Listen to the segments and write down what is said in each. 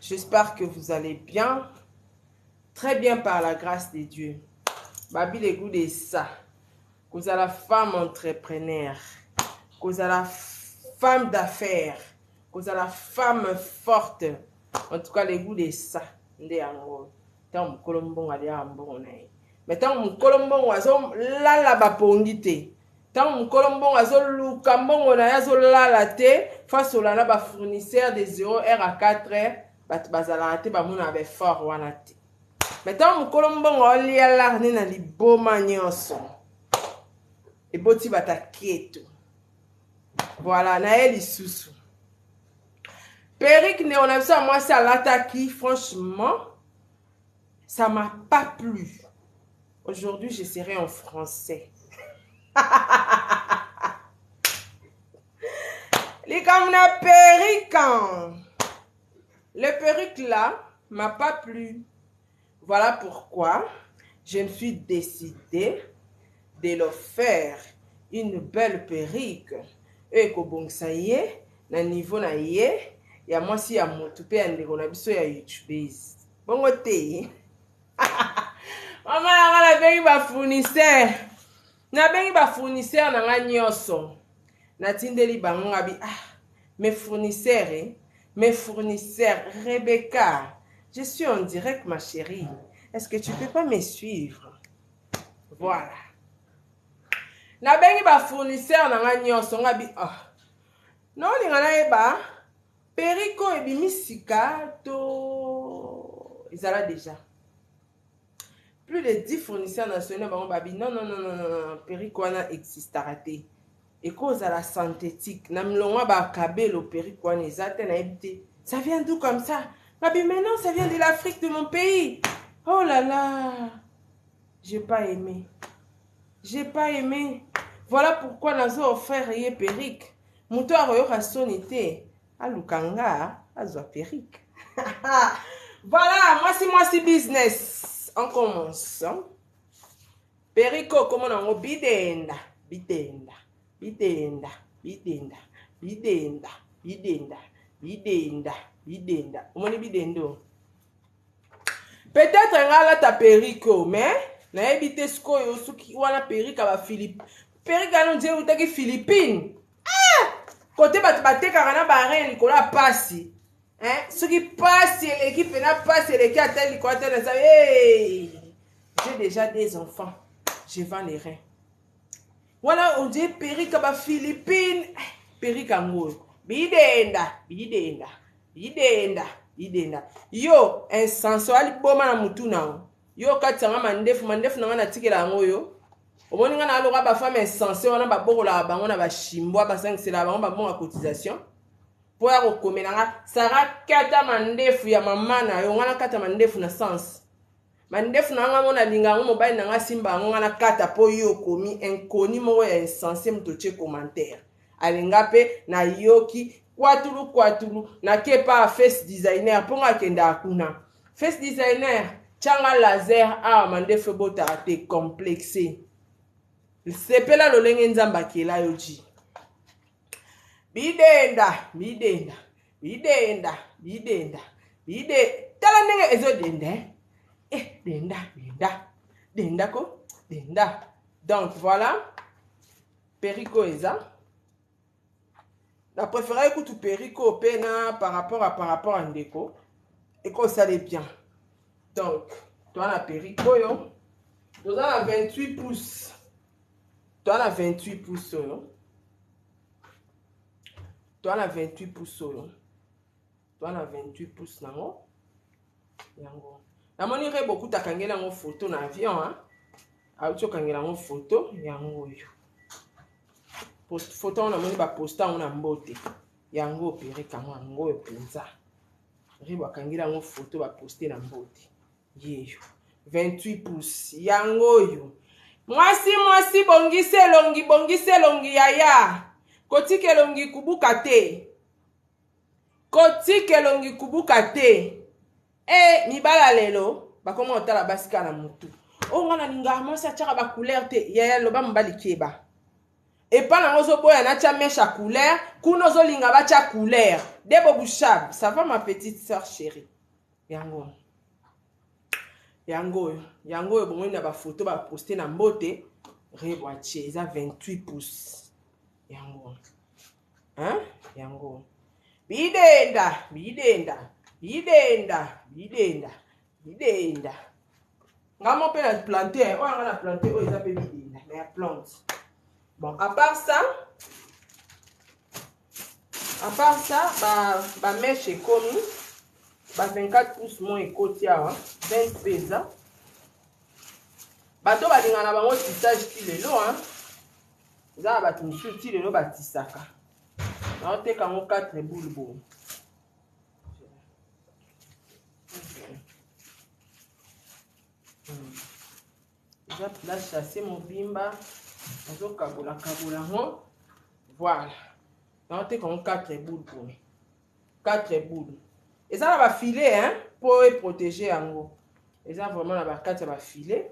J'espère que vous allez bien. Très bien par la grâce de Dieu. Babi le goût de ça. Kozala femme entrepreneur. Kozala femme d'affaires. Kozala femme forte. En tout cas, le goût de ça. Nde yango. Ntango mokolo mbongo aliaka mbongo na ye. Mais ntango mokolo mbongo azolala bapongi te. Ntango mokolo mbongo azoluka mbongo na ye azolala te, fasola na ba fournisseurs de 0 heure à 4 heures, bato bazalaka te bamonaka ba effort wana te. Mais ntango mokolo mbongo aolia larne na liboma nyonso, eboti bato aketo. Voilà, na ye lisusu. Perruque ndeko na biso ya mwasi alataki, franchement, ça m'a pas plu. Aujourd'hui, je serai en français. Likambo na perruque. Le perruque là m'a pas plu. Voilà pourquoi je me suis décidé de le faire une belle perruque. Oyo ekobongisa ye na niveau na ye ya mwasi ya motu mpe ya ndeko na biso ya youtubese. Bongo te. Mama na nga nabengi ba fournisseur. Nabengi ba fournisseur na nga nyonso. Natindeli bango nga bi ah mes fournisseurs eh, mes fournisseurs Rebecca, je suis en direct ma chérie. Est-ce que tu peux pas me suivre? Voilà. Nabengi ba fournisseur na nga nyonso nga bi ah. Naolinga nayeba perruque oyo ebimi sika to ezala déjà. Plus de 10 fournisseurs nationaux bango babi non non non non non perruque wana existaka te. Ekozala synthétique na milongo ya ba kabelo perruque wana eza te nayebi te. Ça vient d'où comme ça? Babi mais non, ça vient de l'Afrique, de mon pays. Oh là là. J'ai pas aimé. J'ai pas aimé. Voilà pourquoi nazo offrir ye perruque. Moto akoyoka soni te. Aluka nga azwa perruque. Voilà, mwasi mwasi business. On commence. Perruque okomona yango bidenda, bidenda, bidenda, bidenda, bidenda, bidenda, bidenda, bidenda. Omoni bidendo? Peut-être nga alata perruque oyo, mais nayebi te sikoyo soki wana perruque ya ba Philippe. Perruque wana on dirait eutaki Philippines. Ah! Kote bato batekaka na ba rein likolo ya pasi. Hein? Soki pasi eleki pena pasi eleki ata likolo ata na sa hey! J'ai déjà des enfants. Je vends les reins. Wana on dirait perruque ya ba Philippines. Perruque yango oyo. Bidenda, bidenda. Bidenda, bidenda. Yo insense aliboma na mutu na yo. Yo katisa nga mandefu, mandefu na nga natikela yango yo. Omoni nga na aloka ba femme insense wana babokolaka bango na ba chimbwa basangiselaka bango babonga cotisation. Po ya kokomela nga Sarah kata mandefu ya mama na yo, nga nakata mandefu na sens. Mandefu na nga ngo nalinga yango mobali na nga simba yango nga nakata po yo okomi inconnu moko ya insense moto otie commentaire. Alinga pe nayoki kwatulu kwatulu nake pa face designer po nga akendaka kuna. Face designer tianga laser awa mandefu ebotaka te complexe. Sepela lolenge Nzambe akela yo ji. Bidenda, bidenda, bidenda, bidenda, bide. Tala ndenge ezodenda eh? Eh, denda, denda, denda ko, denda. Donc voilà, perruque oyo eza. Na préféré kutu perruque oyo pe na par rapport à par rapport à ndeko. Ekosala bien. Donc, toza na perruque oyo. Toza na 28 pouces. Toza na 28 pouces oyo. Toza na 28 pouces oyo. Toza na 28 pouces nango. Yango. Namoni Rebo kuta akangeli yango photo na avion, hein. Auti okangela yango photo yango oyo. Photo yango namoni ba posta yango na mbote. Yango perruque yango yango oyo mpenza. Rebo akangeli yango photo ba poste na mbote. Yeyo. 28 pouces yango oyo. Mwasi mwasi bongisa elongi bongisa elongi yaya. Kotika elongi kubuka te. Kotika elongi kubuka te. Eh mibala lelo bakoma kotala basi kaka na mutu. Oh nga nalingaka mwasi atiaka ba couleur te. Yaya loba mobali keba. Epa nango ozoboya natia mèche ya couleur, kuna ozolinga batia couleur. Debo Bouchab, ça va ma petite sœur chérie? Yango yango oyo, yango oyo bomoni na bafoto baposte na mbote rebo atie eza 28 pouces. Yango hein, yango bidenda bidenda bidenda bidenda bidenda. Nga mo mpe na plante oyo, nga na plante oyo eza mpe bidenda mais ya plante. Bon, à part ça, à part ça, ba ba mèche ekomi ba 24 pouces mo ekoti awa, 20 mpe eza. Bato balingaka na bango tissage ti lelo, hein. Eza na bato mosusu ti lelo batisaka. Naoteka yango 4 boule boye. Eza pla chasse mobimba, nazokabola kabola yango. Voilà, naoteka yango 4 boule boye, 4 boule. Eza na bafilet, hein, mpo eprotege yango. Eza vraiment na bakati ya bafilet.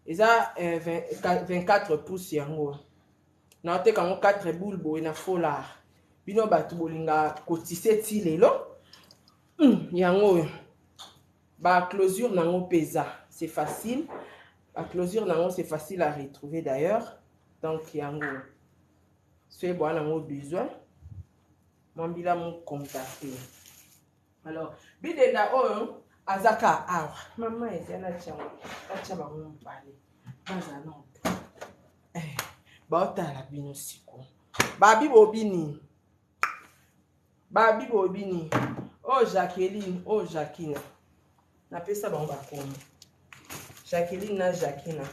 Eza 24 pouces. Yango naoteka yango 4 boule boye na folar. Bino bato bolinga kotise ti lelo, yango oyo baclosure nango mpe eza, c'est facile. Baclosure nango, c'est facile à retrouver d'ailleurs. Donc yango, soki boa nango besoin, mwambila mo contacter. Alors bidenda oyo aza ka awa, mama eza natya natya bango mibale baza no eh, baotala bino siko babi bobini babi bobini. Oyo Jacqueline, oyo Jacquina. Napesa bango bakomo Jacqueline na Jacquina.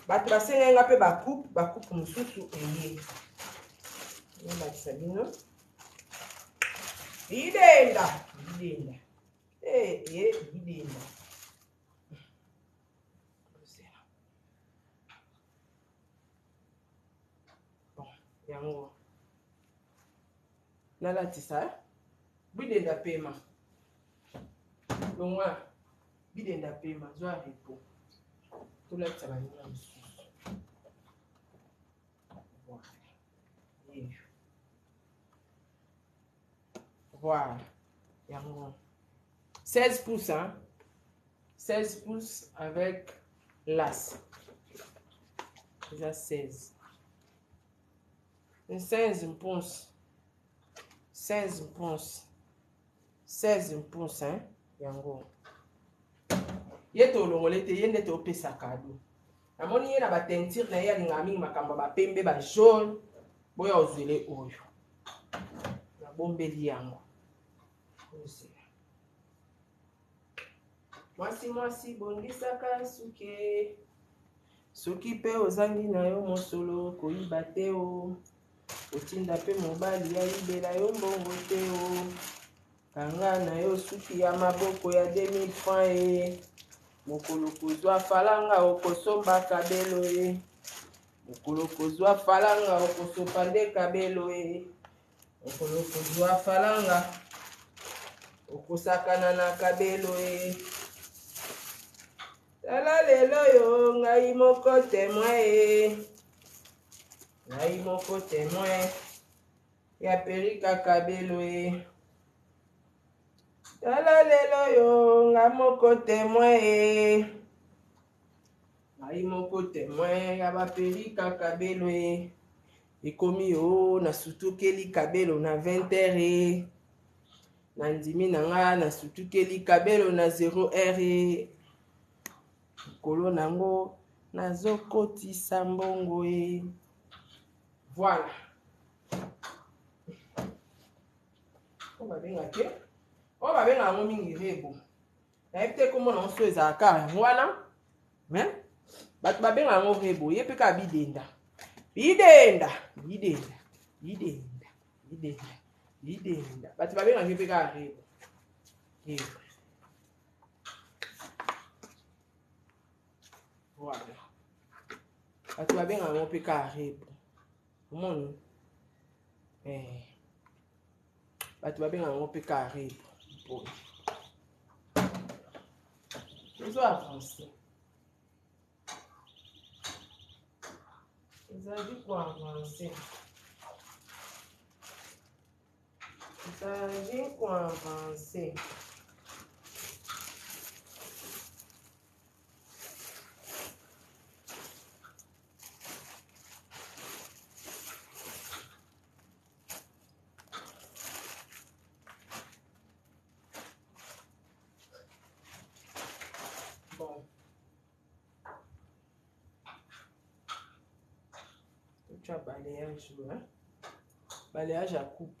Bato basengai nga mpe bacoupe, bacoupe mosusu eye nolakisa bino. Bidenda bidenda e e bidenda. Bon, yango nalatisa bidenda pema longwa, bidenda pema, zwa repos, tolatisa baninga mosusu. Voilà, voilà, yango 16 pouces, hein? 16 pouces avec las, eza 16, 16 pouces, 16 pouces, 16 pouces, hein? Yango ye tolongole te, ye nde topesa kado. Namoni ye na bateinture na ye, alingaka mingi makambo ya bapembe, bajaune. Boya ozwele oyo nabombeli yango. Ozela mwasi, mwasi bongisaka suke. Soki mpe ozangi na yo mosolo, koyiba te o, otinda mpe mobali ayibela yo mbongo te o. Kanga na yo suki ya maboko ya 2000 francs e. Mokolo kozwa falanga, okosomba kabelo e. Mokolo kozwa falanga, okosopa nde kabelo e. Mokolo kozwa falanga, okosakana na kabelo e. Tala lelo yo, ngai moko témoin e, ngai moko témoin ya perika kabelo e. Tala lelo yo, nga moko témoin e, ngai moko témoin ya baperika kabelo e. Ekomi o nasutukeli kabelo na 20 heure e, nandimi na nga nasutukeli kabelo na 0 heure e. Likolo nango nazokotisa mbongo e. Voilà, oyo babenga te, oyo babenga yango mingi rebo. Nayebi te kombo nango so ezalaka yango wana, mais bato babenga yango rebo. Ye mpe kaka bidenda bidenda bidenda bidenda bidenda bidenda, bato babengaka ye mpe kaka rebo, rebo. Voilà, bato babengaka yango mpe kaka rebo. Omoni eh. Bato babengaka yango mpe kaka rebo. Boye tozo avance, ezali koavance, ezali koavance. Tya balayage oyo, hein? Balayage ya coupe.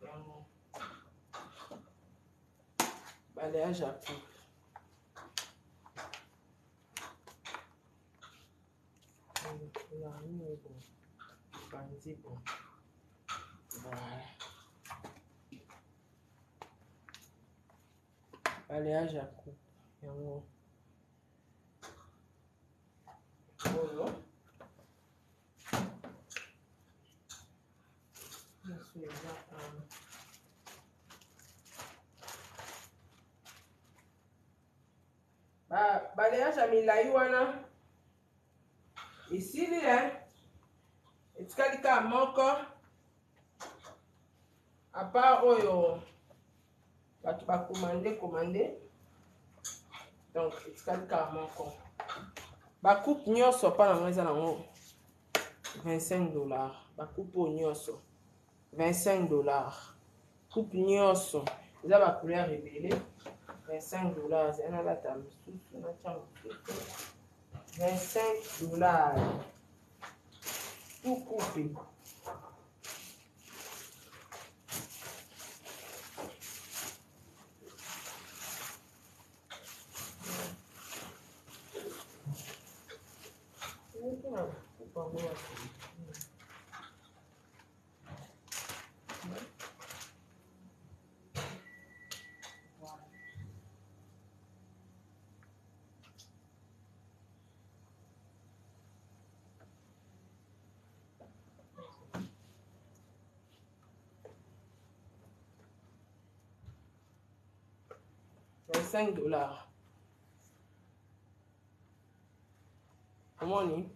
Yango. Balayage ya coupe. Nini bon. Bandi bon. Voilà. Balayage ya coupe. Yango. Oyo. Mosusu eza awa. Ba balayage ya milai wana esili eh? Etikali kaka moko apart oyo bato bakomande komande, donc etikali kaka moko. Bacoupe nyonso mpa nango eza nango 25 $. Bacoupe oyo nyonso 25 $. Coupe nyonso eza bacouleur ebele, 25 $. Eza nalata mosusu, natya mosusu, 25 $ tout coupe. Coupe yango wapi? Voilà. 25 $. Omoni,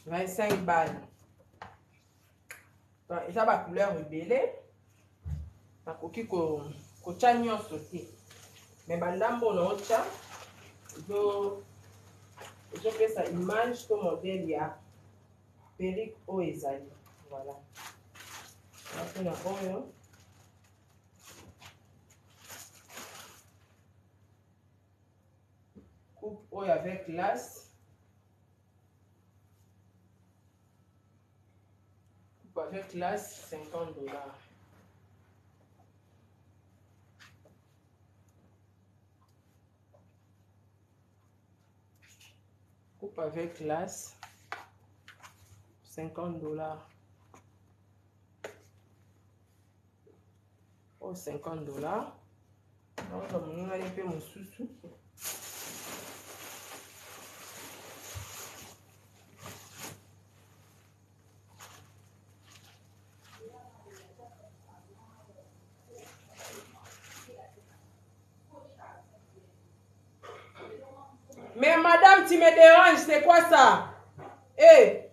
25 balles. Eza bacouleur ebele, nakoki kotya nyonso te, me bandambo na otya ezopesa image to modèle ya perruque oyo ezali. Voilà, mpona oyo coupe oyo avec lace, coupe avec lace, 50 $. Coupe avec lace, 50 $. Oyo 50 $. Nakozwa moningani mpe mosusu. Mais madame, tu me déranges, c'est quoi ça? Eh!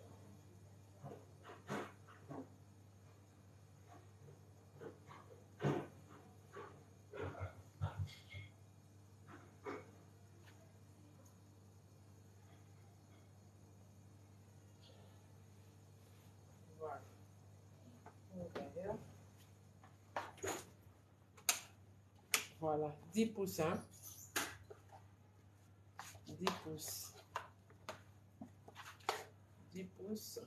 Voilà. Voilà, 10 pouces, hein. 10 pouces. 10 pouces.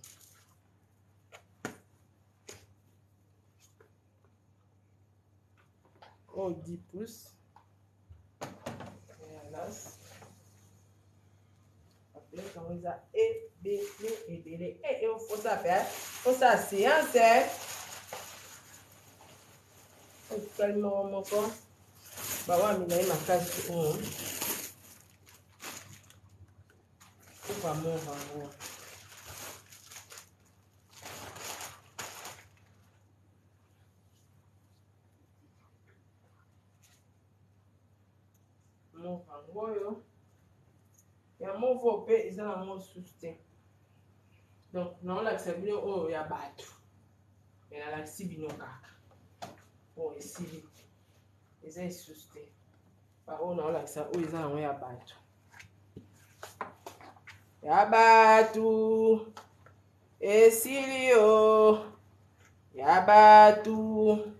Oh, 10 pouces. Voilà. Après, yango eza ebele ebele. E ofosa mpe fosa séance etikali moko moko. Bawa milai makasi oyo kupa moko yango. Moko yango oyo ya mauve mpe eza na mosusu te. Donc naolakisa bino oyo ya bato, me nalakisi bino kaka oyo esili, eza lisusu te. Baoyo naolakisa oyo eza yango ya bato, ya bato esili yo ya bato.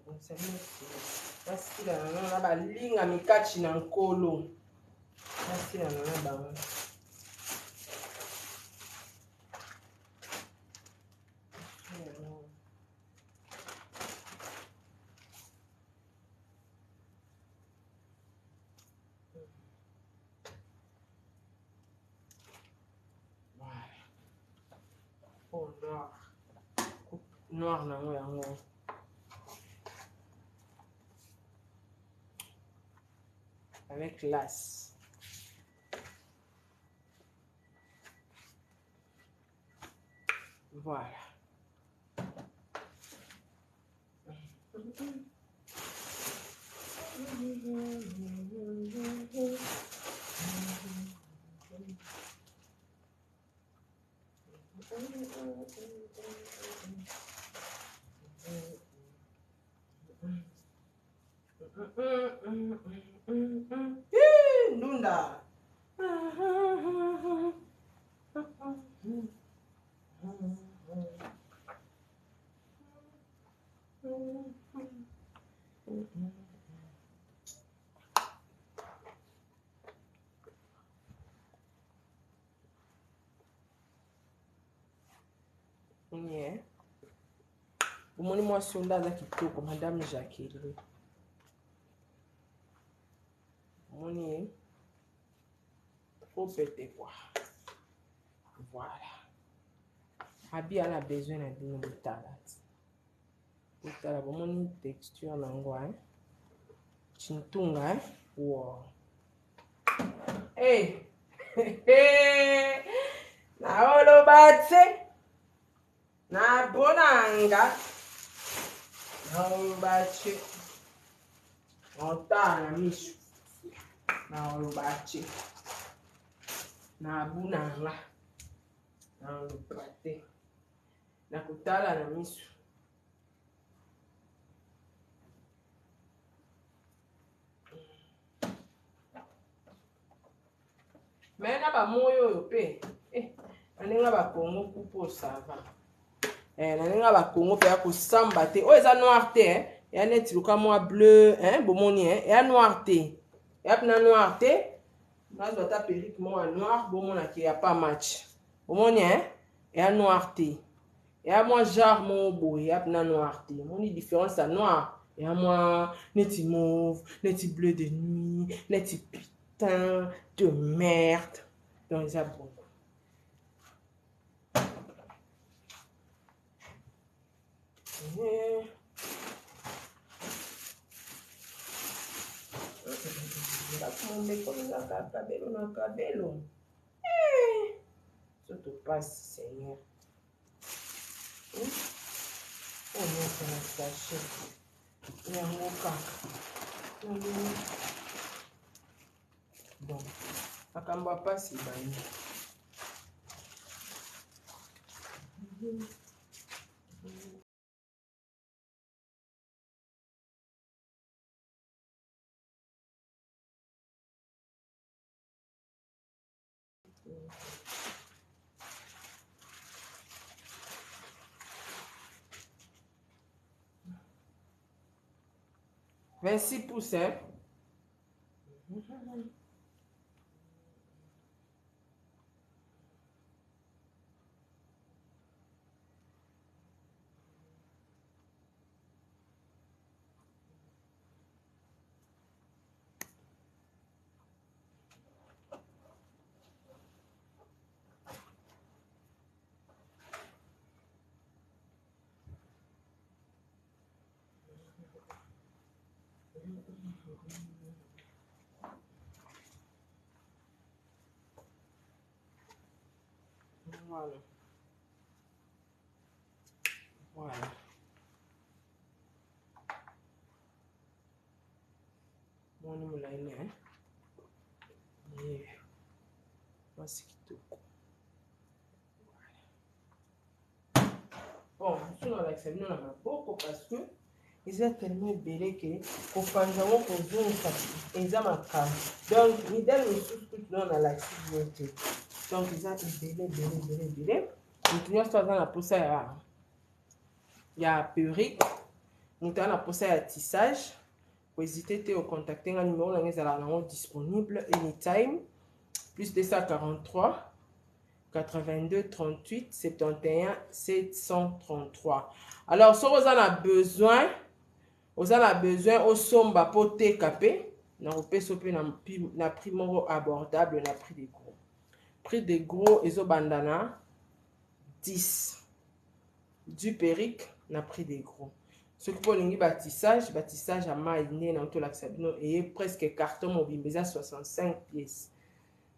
Nakobongisa bino nsima. Nasilana nano na balingami kati na Nkolo. Nasilana na bango. Oh, noir. Noir nango yango. Avec classe. Voilà. Ndunda. Yeah. Omoni mwasi oyo nde aza kitoko, madame Jacqueline. Omoni ye trop pete quoi. Voilà. Abi ana besoin na bino botala. Botala bomoni texture na yango hein. Chintunga hein. Wow. Hey. Naoloba te. Nabonanga. Naoloba te. Naotala na miso. Naoloba te. Nabunanga. Naoloba te. Nakotala na miso. Me na bamoyi oyo mpe eh, na ndenge ya bakongo kupo sava eh, na ndenge ya bakongo mpe ya kosamba te. Oyo eza noir te eh. Ya neti luka mwa bleu eh, bomoni eh, ya noir te, ya mpena noir te. Nazwa ata perruque moko ya noir, bomona ke ya pas match. Bomoni eh, ya noir te, ya mwa genre moko boye, ya mpena noir te. Omoni différence ya noir, ya mwa neti mauve, neti bleu de nuit, neti putain de merde. Donc eza bongo. Ndako momeko ezaka kabelo na kabelo. Soto pasi Seigneur. Oyo nyonso na sachet. Yango kaka. Bon, makambo ya pasi ebandi. 26 pouces, hein? Voilà. Voilà. Moni molai ne ye mwasi kitoko. Bon, mosusu nalakisa bino na maboko parce que eza tellement ebele ke kopanza yango kozongisa eza makambo. Donc midele mosusu kutu nano nalakisi bino te. Donc eza ebele ebele ebele ebele. Moto nyonso aza na mposa ya perruque. Moto aza na mposa ya tissage, kohésite te ocontacte nga. Numéro na nga ezalaka nango disponible anytime: +243 82 38 71 733. Alors soki oza na besoin, oza na besoin osomba mpo teka mpe, nakopesa mpe na prix moko abordable, na prix de gros. Prix de gros ezobanda na 10 du perruque na prix de gros. Soki mpo olingi batissage, batissage ya mai nde na tolakisa bino, eye presque carton mobimba, eza 65 pièces.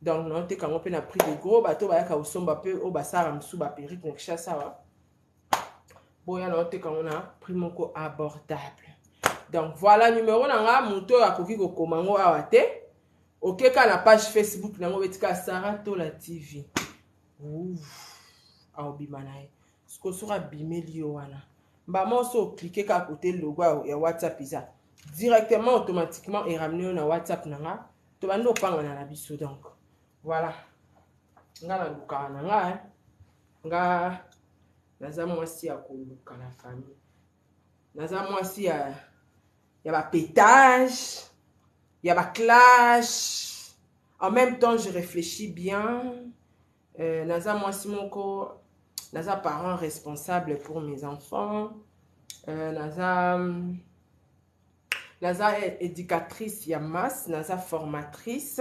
Donc naoteka yango mpe na prix de gros. Bato bayaka kosomba mpe, oyo basalaka mosusu baperruque na Kinshasa awa, boya, naoteka yango na prix moko abordable. Donc voilà numéro na nga. Moto oyo akoki kokoma yango awa te, okeka na page Facebook nango, betika Sara Tola TV, aobima na ye. Siko soki abimeli yo wana, mbama oso oclique kaka kote logo ya WhatsApp eza directement, automatiquement eramener yo na WhatsApp na nga, tobandi opangana na biso. Donc voilà, nga nalukaka na nga. Nga naza mwasi ya koluka na famille, naza mwasi ya bapétage, ya baclash. En même temps je réfléchis bien. Naza mwasi moko, naza parent responsable pour mes enfants. Naza éducatrice ya masse, naza formatrice,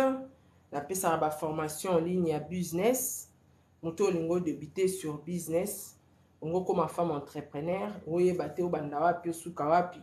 napesaka baformation en ligne ya business. Moto olingi odébute sur business, olingi okóma femme entrepreneur, oyeba te obanda wapi, osuka wapi,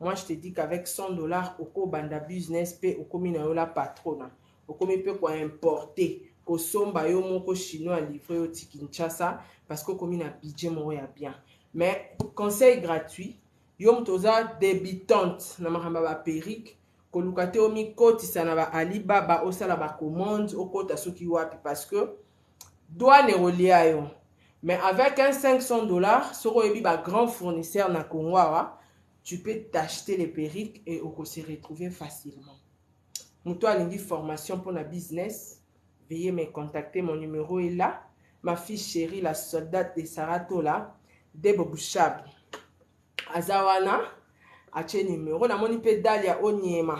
moi je te dis qu'avec 100 $ okobanda business mpe okomi na yo la patrona, okomi mpe koimporte, kosomba yo moko chinois, livre yo ti Kinshasa, parce que okomi na budget moko ya bien. Mais conseil gratuit, yo moto oza débutante na makambo ya baperruque, koluka te omikotisa na baAlibaba, osala bacommande, okota soki wapi, parce que douane ekolia yo. Mais avec un 500 $, soki oyebi bagrand fournisseur na Congo awa, tu peux t'acheter les perruques et okose retrouver facilement. Moto alingi formation mpona business, veuillez me contacter, mon numéro est là. Ma fille chérie, la soldate de Saratola, Debo Bushab, aza wana, atie numéro. Namoni mpe Dalia Onyema,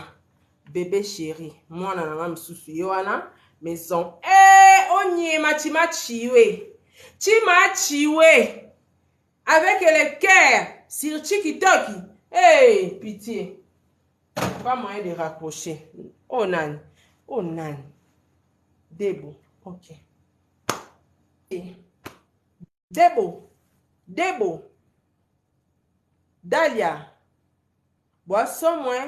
bébé chéri, mwana na nga mosusu ye wana maison. E Onyema chimachiwe chimachiwe avec le cœur sur TikTok. Hey, pitié, pas moyen de raccrocher. Oh nani, oh nani, Debo. Ok, Debo, Debo, Dalia, boisson mwe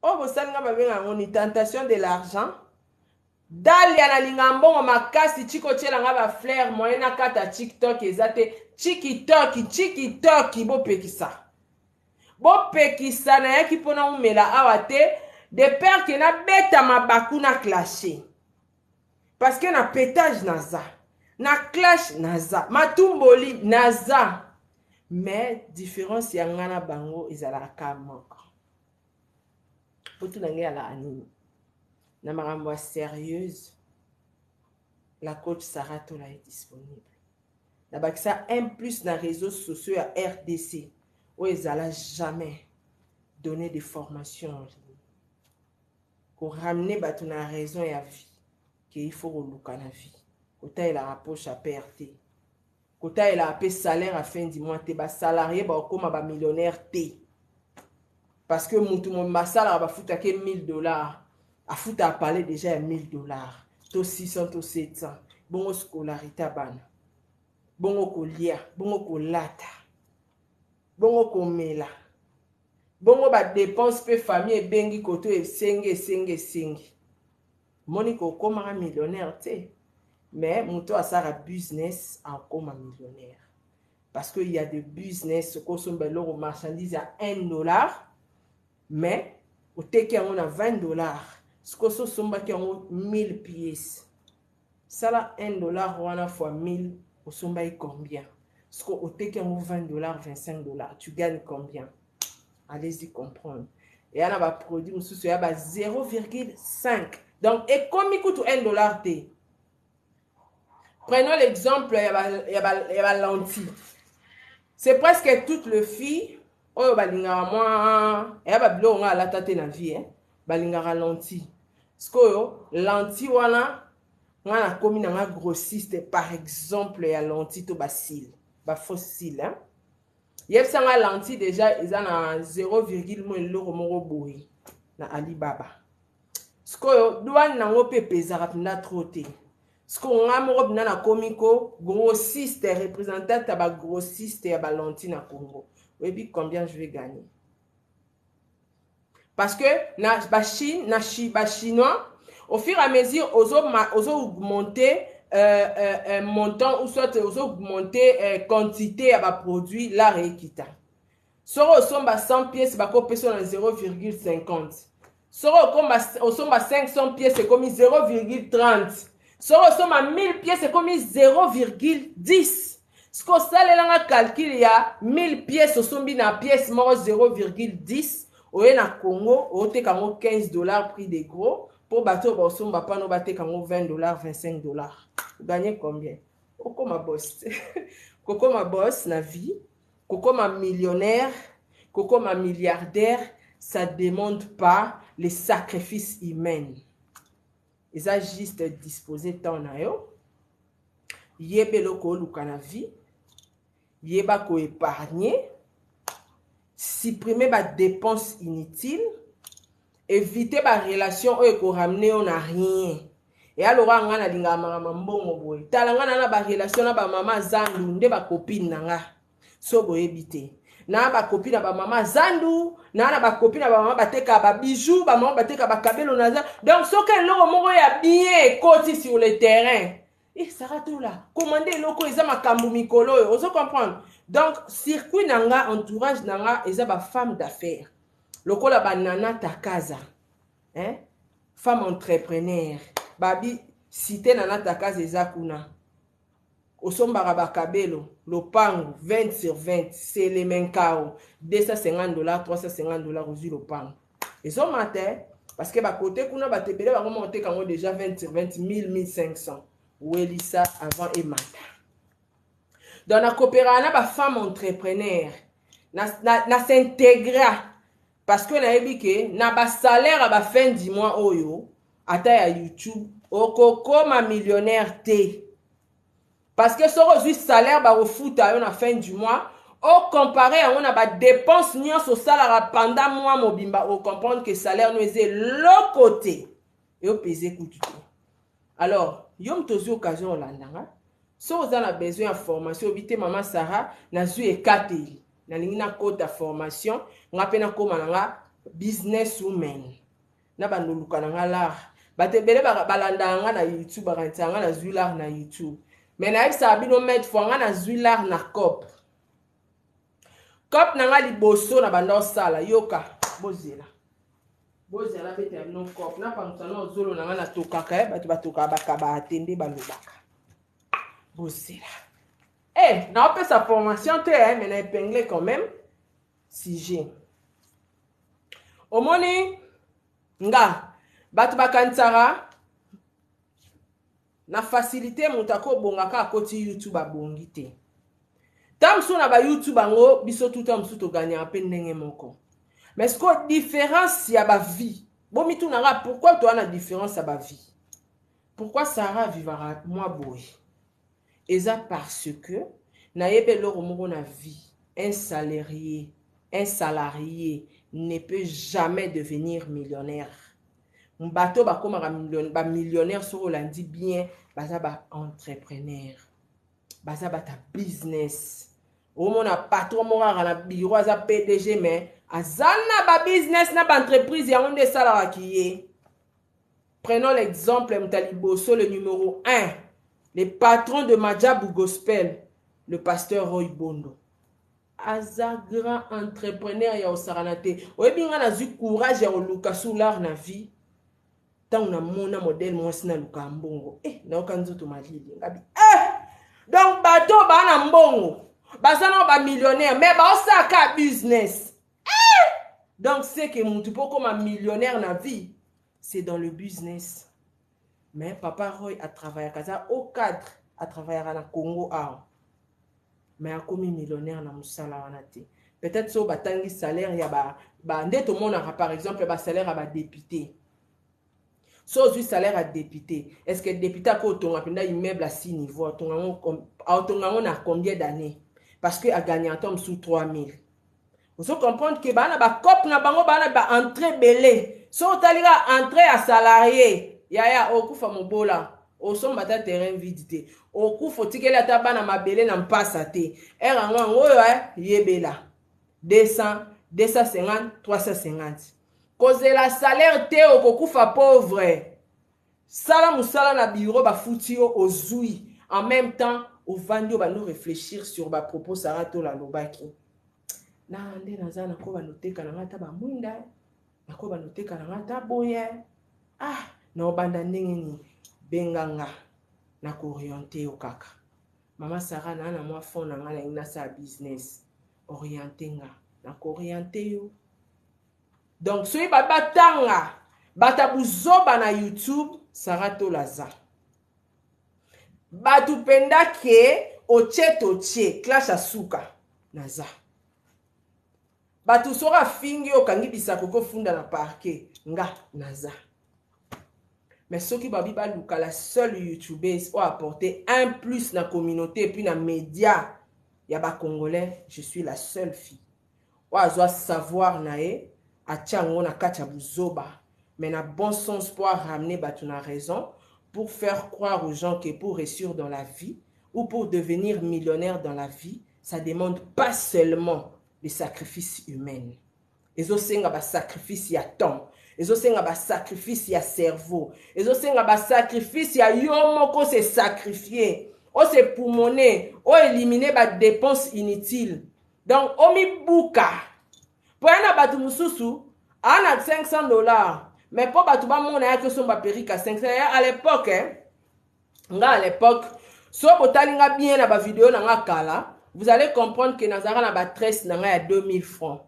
oyo bosalinga, babenga yango ni tentation de l'argent. Dalia, nalinga mbongo makasi, tika otielanga bafleur. Moyen nakata TikTok eza te. TikTok, TikTok, bopekisa, bopekisa. Nayaki mpona umela awa te de peur ke nabeta mabaku na clashe, parce que na pétage naza, na clash naza, matumboli naza. Mais différence ya nga na bango ezalaka moko. Otuna ngai alaka nini na makambo ya sérieuse. La coach Sarah Tola est disponible. Nabakisa un plus na réseaux sociaux ya RDC oyo ezala jamais donner des formations en ligne, koramener bato na raison ya vie, ke il faut koluka na vie, kotalelaka poche ya père te, kotalelaka mpe salaire ya fin du mois te. Basalarié bakokóma bamillionnaire te, parce que mutu mobimba asalaka, bafutaki 1000 $, afuta apale déjà ya 1000 $ to 600 to 700. Bongo scolarité ya bana, bongo kolia, bongo kolata, bongo komela, bongo badépense mpe famille ebengi koto, esengi, esengi, esengi. Moni kokomaka millionnaire te, mais moto asalaka business akoma millionnaire, parce que il y a de business okosomba eloko, marchandise ya 1 dollar, mais oteki yango na 20 $. Sikoyo so osombaki yango 1000 pièces, sala 1 dollar wana fois 1000, osombaki combien? Sikoyo oteki yango 20 $, 25 $, tu gagnes combien? Allez-y comprendre. Eya na baproduit mosusu eya ba 0,5, donc ekomi kutu 1 dollar te. Prenons l'exemple ya balentille, c'est presque toutes les filles. Oyo balingaka mwa eya babiloko nga alata te na vie, eh? Balingaka lentille. Sikoyo lentille wana, nga nakomi na nga grossiste, par exemple, ya lentille to bacils, bafaux cils, hein? Yebisa nga, lentille déjà eza na 0, mo eloko moko boye na Alibaba. Sikoyo douane nango mpe epezaka mpenza trop te. Sikoyo nga moko mpenza nakomi ko grossiste, représentante ya bagrossiste ya balentille na Congo. Oyebi combien je vais gagner? Parce que na bachine, na bachinois, au fur et à mesure ozo augmenter montant ou soit ozo augmenter quantité ya baproduit, lar ekita. Soki osomba 100 pièces, bakopesa na 0,50. Soki osomba 500 pièces, ekomi 0,30. Soki osomba 1000 pièces, ekomi 0,10. Soki osalelanga calcul ya 1000 pièces, osombi na pièce moko 0,10, oye na Congo, oteka yango 15 $, prix de gros, mpo bato oyo baosomba pano bateka yango 20 $, 25 $, oganye combien? Okoma boss. Kokoma boss na vie, kokoma millionnaire, kokoma milliardaire, ça demande pas les sacrifices humains. Eza juste disposer temps na yo, yeba eloko oluka na vie, yeba koépargner, supprimer badépense inutile, éviter barelation oyo ekoramener yo na rien. Eya lokola ngai nalingaka makambo mbongo boye. Tala, ngai na barelation na bamama zandu nde bacopine na nga. So boyebi te, na bacopine na bamama zandu, na bacopine na bamama batekaka babijou, bamama batekaka bakabelo na za. Donc soki eloko moko ya bien ekoti sur le terrain, eh, Sara Tola, commande eloko, eza makambo mikolo oyo, ozo comprendre. Donc circuit na nga, entourage na nga eza bafemme d'affaires, lokola banana Takaza, hein? Femme entrepreneur. Babi cité Nana Takaza eza kuna, osombaka bakabelo, lopango 20 sur 20, selemenkao 250 $, 350 $, ozwi lopango, ezomata, parce que bakote kuna bato ebele bango moko oteka yango déjà 20 sur 20, 1000, 1500. Welisa avant emata. Donc nakopéraka na bafemme entrepreneur, na s'intégra, parce que nayebi ke na basalaire ya bafin du mois oyo, ata ya YouTube, okokoma millionnaire te, parce que soki ozwi salaire bakofuta yo na fin du mois, ocompare yango na badépense nyonso osalaka pendant mois mobimba, ocomprendre que salaire no eza eloko te, eyopese kutu te. Alors yo moto ozwi occasion olandanga, soki oza na besoin ya formation, obi te: "Mama Sara, nazwi ekateli, nalingi nakota formation, nga mpe nakóma na nga business woman, na bandoluka na nga lar." Bato ebele balandaka nga na YouTube, bakanisaka nga nazwi lar na YouTube, mais nayebisaka bino maintes fois, nga nazwi lar na coop. Coop na nga liboso na banda osala, yoka, bozela, bozela, beta bino coop, napangusa na ozolo na nga, natokaka ye, bato batokaka, bakabaka te nde balobaka. Bozela, eh, naopesa formation te, eh, mais na épingle quand même sujet. Omoni nga, bato bakanisaka na facilité moto akobongaka, akoti YouTube, abongi te. Ta mosusu na bayoutube yango, biso tuta mosusu toganyaka mpe ndenge moko, mais sikoyo différence ya bavie, bomitunaka pourquoi toza na différence ya bavie, pourquoi Sara vivaka mwa boye. Eza parce que nayebi eloko moko na vie: un salarié ne peut jamais devenir millionnaire. Bato bakomaka bamillionnaire, soki olandi bien, baza baentrepreneur, baza bata business. Omona patron moko kaka na bureau, aza PDG, mais aza na babusiness na baentreprise, yango nde esalaka ye. Prenons l'exemple, moto ya liboso, le numéro 1, le patron de Majabu Gospel, le pasteur Roy Bondo, aza grand entrepreneur ya kosakana te. Oyebi, nga nazwi courage ya koluka solar na vie ntango namona modèle mwasi naluka mbongo, eh, nayoka nzoto malili ngabi, eh! Donc bato baa na mbongo, baza na bamillionnaire, mais baosalaka business, eh! Donc c'est que mutu mpo okoma millionnaire na vie, c'est dans le business. Mais papa Roy atravaillaka, aza au cadre, atravaillaka na Congo awa, mais akomi millionnaire na mosala wana te. Peut-être so batangi salaire ya ba, ba nde tomonaka par exemple basalaire ya badepute. So ozwi salaire ya député, est ce que député akotonga mpenza immeuble à 6 niveau? Aotonga yango na combien d'années? Parce que agagne ata mosusu 3000. Ozo comprendre ke baa na bacope na bango, baa na baentrée ebele. So otali kaka entrée ya salarié, yaya, okufa mobola, osomba ata terrain vide te, okufa otikeli ata bana mabele na mpasa te. Ere yango yango oyo yebela 200, 250, 350. Kozela salaire te, okokufa pauvre. Sala mosala na bureau, bafuti yo, ozwi, en même temps ovandi, obandi réfléchir sur bapropos Sara Tola alobaki. Na nde naza, nakoba noteka na nga ata bamwinda, nakoba noteka na nga ata boye. Ah, na obanda ndenge nini? Benga nga, nakooriente yo kaka. Mama Sara, naa na mwa fond na nga, nalingi nasala business, oriente nga. Nakooriente yo. Donc soki bato batanga bato buzoba na YouTube, Sara Tola aza bato mpenza ke otie totie clash asuka. Naza bato, soki afingi, okangi bisako, kofunda na parquet, nga naza. Mais soki babi baluka la seule youtubeuse oyo apporter un plus na communauté et puis na média ya bacongolais, je suis la seule fille oyo azwa savoir na ye, atia yango na kati ya buzoba, mais na bon sens, pour ramener bato na raison, pour faire croire aux gens que pour réussir dans la vie ou pour devenir millionnaire dans la vie, ça demande pas seulement les sacrifices humains. Ezosenga basacrifice ya temps, ezosenga basacrifice ya cerveau, ezosenga basacrifice ya yo moko se sacrifier, ose poumone, oélimine badépense inutile. Donc omibuka mpo ya na bato mosusu aa na 500 $, mais mpo bato bamona yaki osomba perruque ya 500. Ya à l'époque, eh, nga à l'époque, so botali nga bien na bavideo na nga kala, vous allez comprendre que nazalaka na batresse na ngai ya 2000 francs.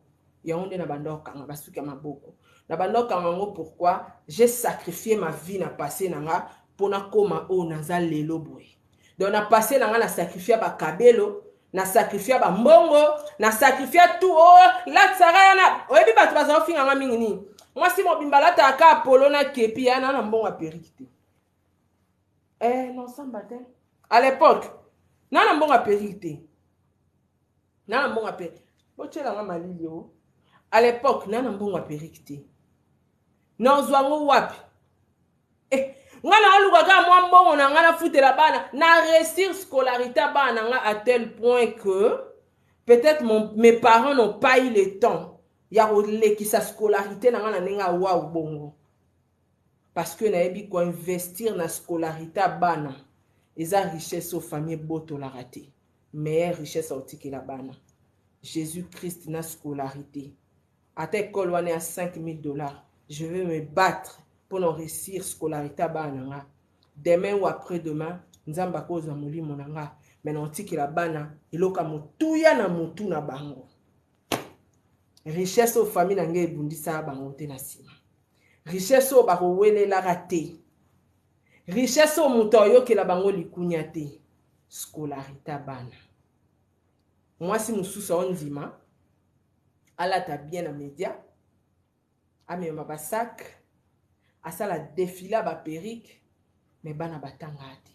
Yango nde na banda okanga basuki ya maboko, na banda okanga yango. Pourquoi? J'ai sacrifié ma vie na passé na nga mpo nakóma oyo naza lelo boye. Donc na passé na nga, na sacrifia bakabelo, na sacrifia bambongo, na sacrifia tout. Oyo latisaka yana, oyebi, bato bazala ofinga nga mingi nini, mwasi mobimba alataka ka polo na kepi yana na mbongo ya perruque te. Eh, nosamba te. À l'époque, na na mbongo ya perruque te, na na mbongo ya perruque, botielanga malili o. À l'époque, na na mbongo ya perruque te, nazwa yango wapi? Eh, nga na aluka kaka mwa mbongo na nga nafutela bana, na réussir scolarité ya bana na nga, à tel point que peut-être mes parents n'ont pas eu le temps ya kolekisa scolarité na nga na ndenge awaw bongo, parce que nayebi koinvestir na scolarité ya bana eza richesse oyo famille ebotolaka te. Meilleure richesse aotikela bana, Jésus Christ na scolarité. Ata ekole wana ya 5000 $, je vais me battre mpona réussir scolarité ya bana na nga. Demain ou après demain, Nzambe akozwa molimo na nga, me na otikela bana eloko ya motuya na motu na bango, richesse oyo famille na ngai ebundisaka bango te na nsima, richesse oyo bakowelelaka te, richesse oyo moto ayokela bango likunya te, scolarité ya bana. Mwasi mosusu aondima alata bien na média, amema basac, asala défilé ya baperruque, mais bana batangaka te.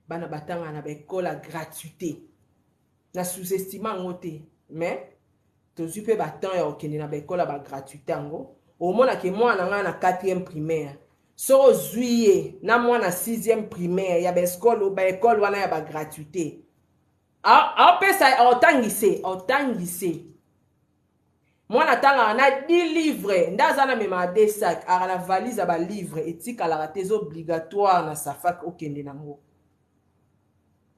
Bana batangaka na baekole ya gratuité. Na sous-estime yango te, mais tozwi mpe batemps ya kokende na baekole ya bagratuité yango. Omonake mwana ngai na 4e primaire, soki ozwi ye na mwana 6e primaire ya baekole, baekole wana ya bagratuité, aopesa, aotangise, aotangise mwana atangaka na 10 livre nde aza na memaka de sac, aka na valise ya balivre, etikalaka te, eza obligatoire na safak okende nango.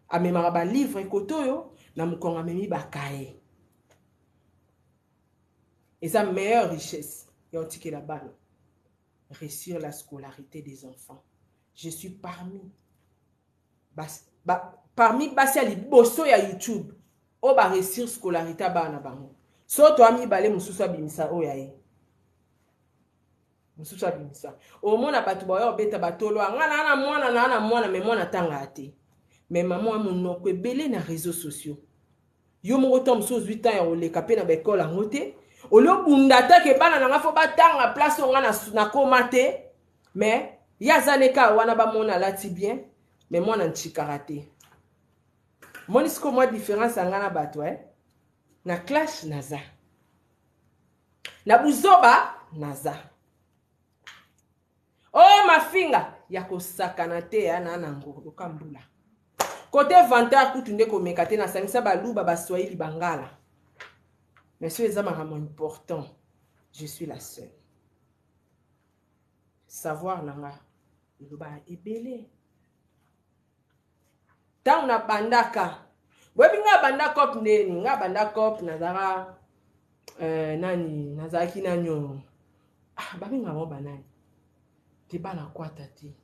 Amemaka balivre kote oyo na mokongo, amemi bakaye. Eza meilleure richesse ya otikela bana, réussir la scolarité des enfants. Je suis parmi basi ya liboso ya YouTube oyo baréussir scolarité ya bana na bango. So toa mibale, mosusu abimisa oyo aye, mosusu abimisa. Omona bato baya obeta batolo, nga naa na mwana, naa na mwana, mais mwana atangaka te. Mais mama wa monoko ebele na réseaux sociaux. Yo moko ntango mosusu ozwi temps ya koleka mpe na baekole yango te. Olie obunda ata ke bana na nga fo batanga place oyo nga nakoma te. Mais ye aza ne kaka wana bamona alati bien, mais mwana ntshikaka te. Moni sikoyo mwa différence ya nga na bato eh? Na clash naza. Na buzoba naza. Oh mafinga ya kosakana te ya na nango loka mbula. Kote vantard kutu nde komeka te nasangisa baluba baswahili bangala. Mais soki eza makambo important, je suis la seule. Savoir na nga eloba ebele. Ntango nabandaka, boyebi nga banda cop ndeni, nga banda cop nazalaka nani, nazalaki nani oyo. Ah, babenga bango banani? Te bana kwata te.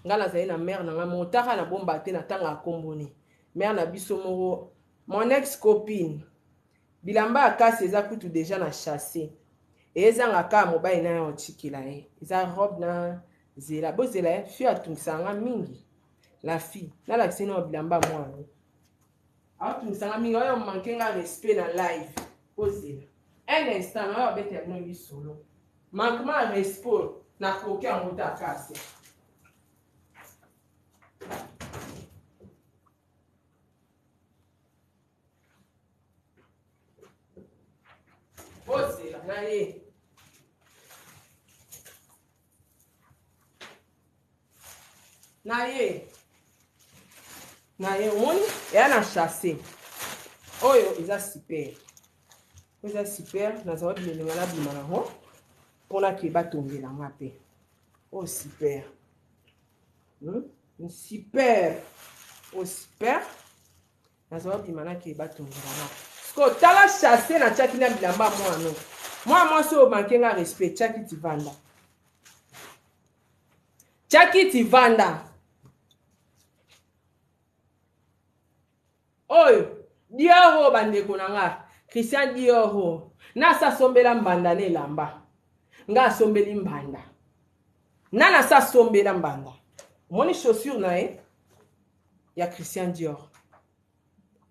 Nga nazali na mère na nga moko, taka na bomba te na tanga kombo ne. Mère na biso moko, mon ex copine. Bilamba ya kasi eza kutu deja na chasse. Ezanga kaka mobali na yo otsikela ye. Eza robe na zela. Bozela ye, fille atungisa nga mingi. La fille, nalakisi na bilamba mwana. Atungisa nga mingi, oyo manque nga respect na live. Bozela. Un instant, na oyo abetela bino lisolo. Manquement ya respect nakoki yango te akasi. Bozela na ye. Na ye. Na ye omoni eya na chasse. Oyo eza super. Oyo eza super, nazwa bilelenga na bima nango mpona ke batongela nga mpe. Oyo super. Super. Oyo super. Nazwa bima na ke batongela nga. Siko tala chasse na tiaki na bilamba mwana. Mwana mwasi oyo manque nga respect, tiaki tivanda. Tiaki tivanda. Oyo Dior bandeko na nga, Christian Dior. Na sa sombela mbanda na elamba. Nga asombeli mbanda. Na na sa sombela mbanda. Omoni chaussure na ye ya Christian Dior.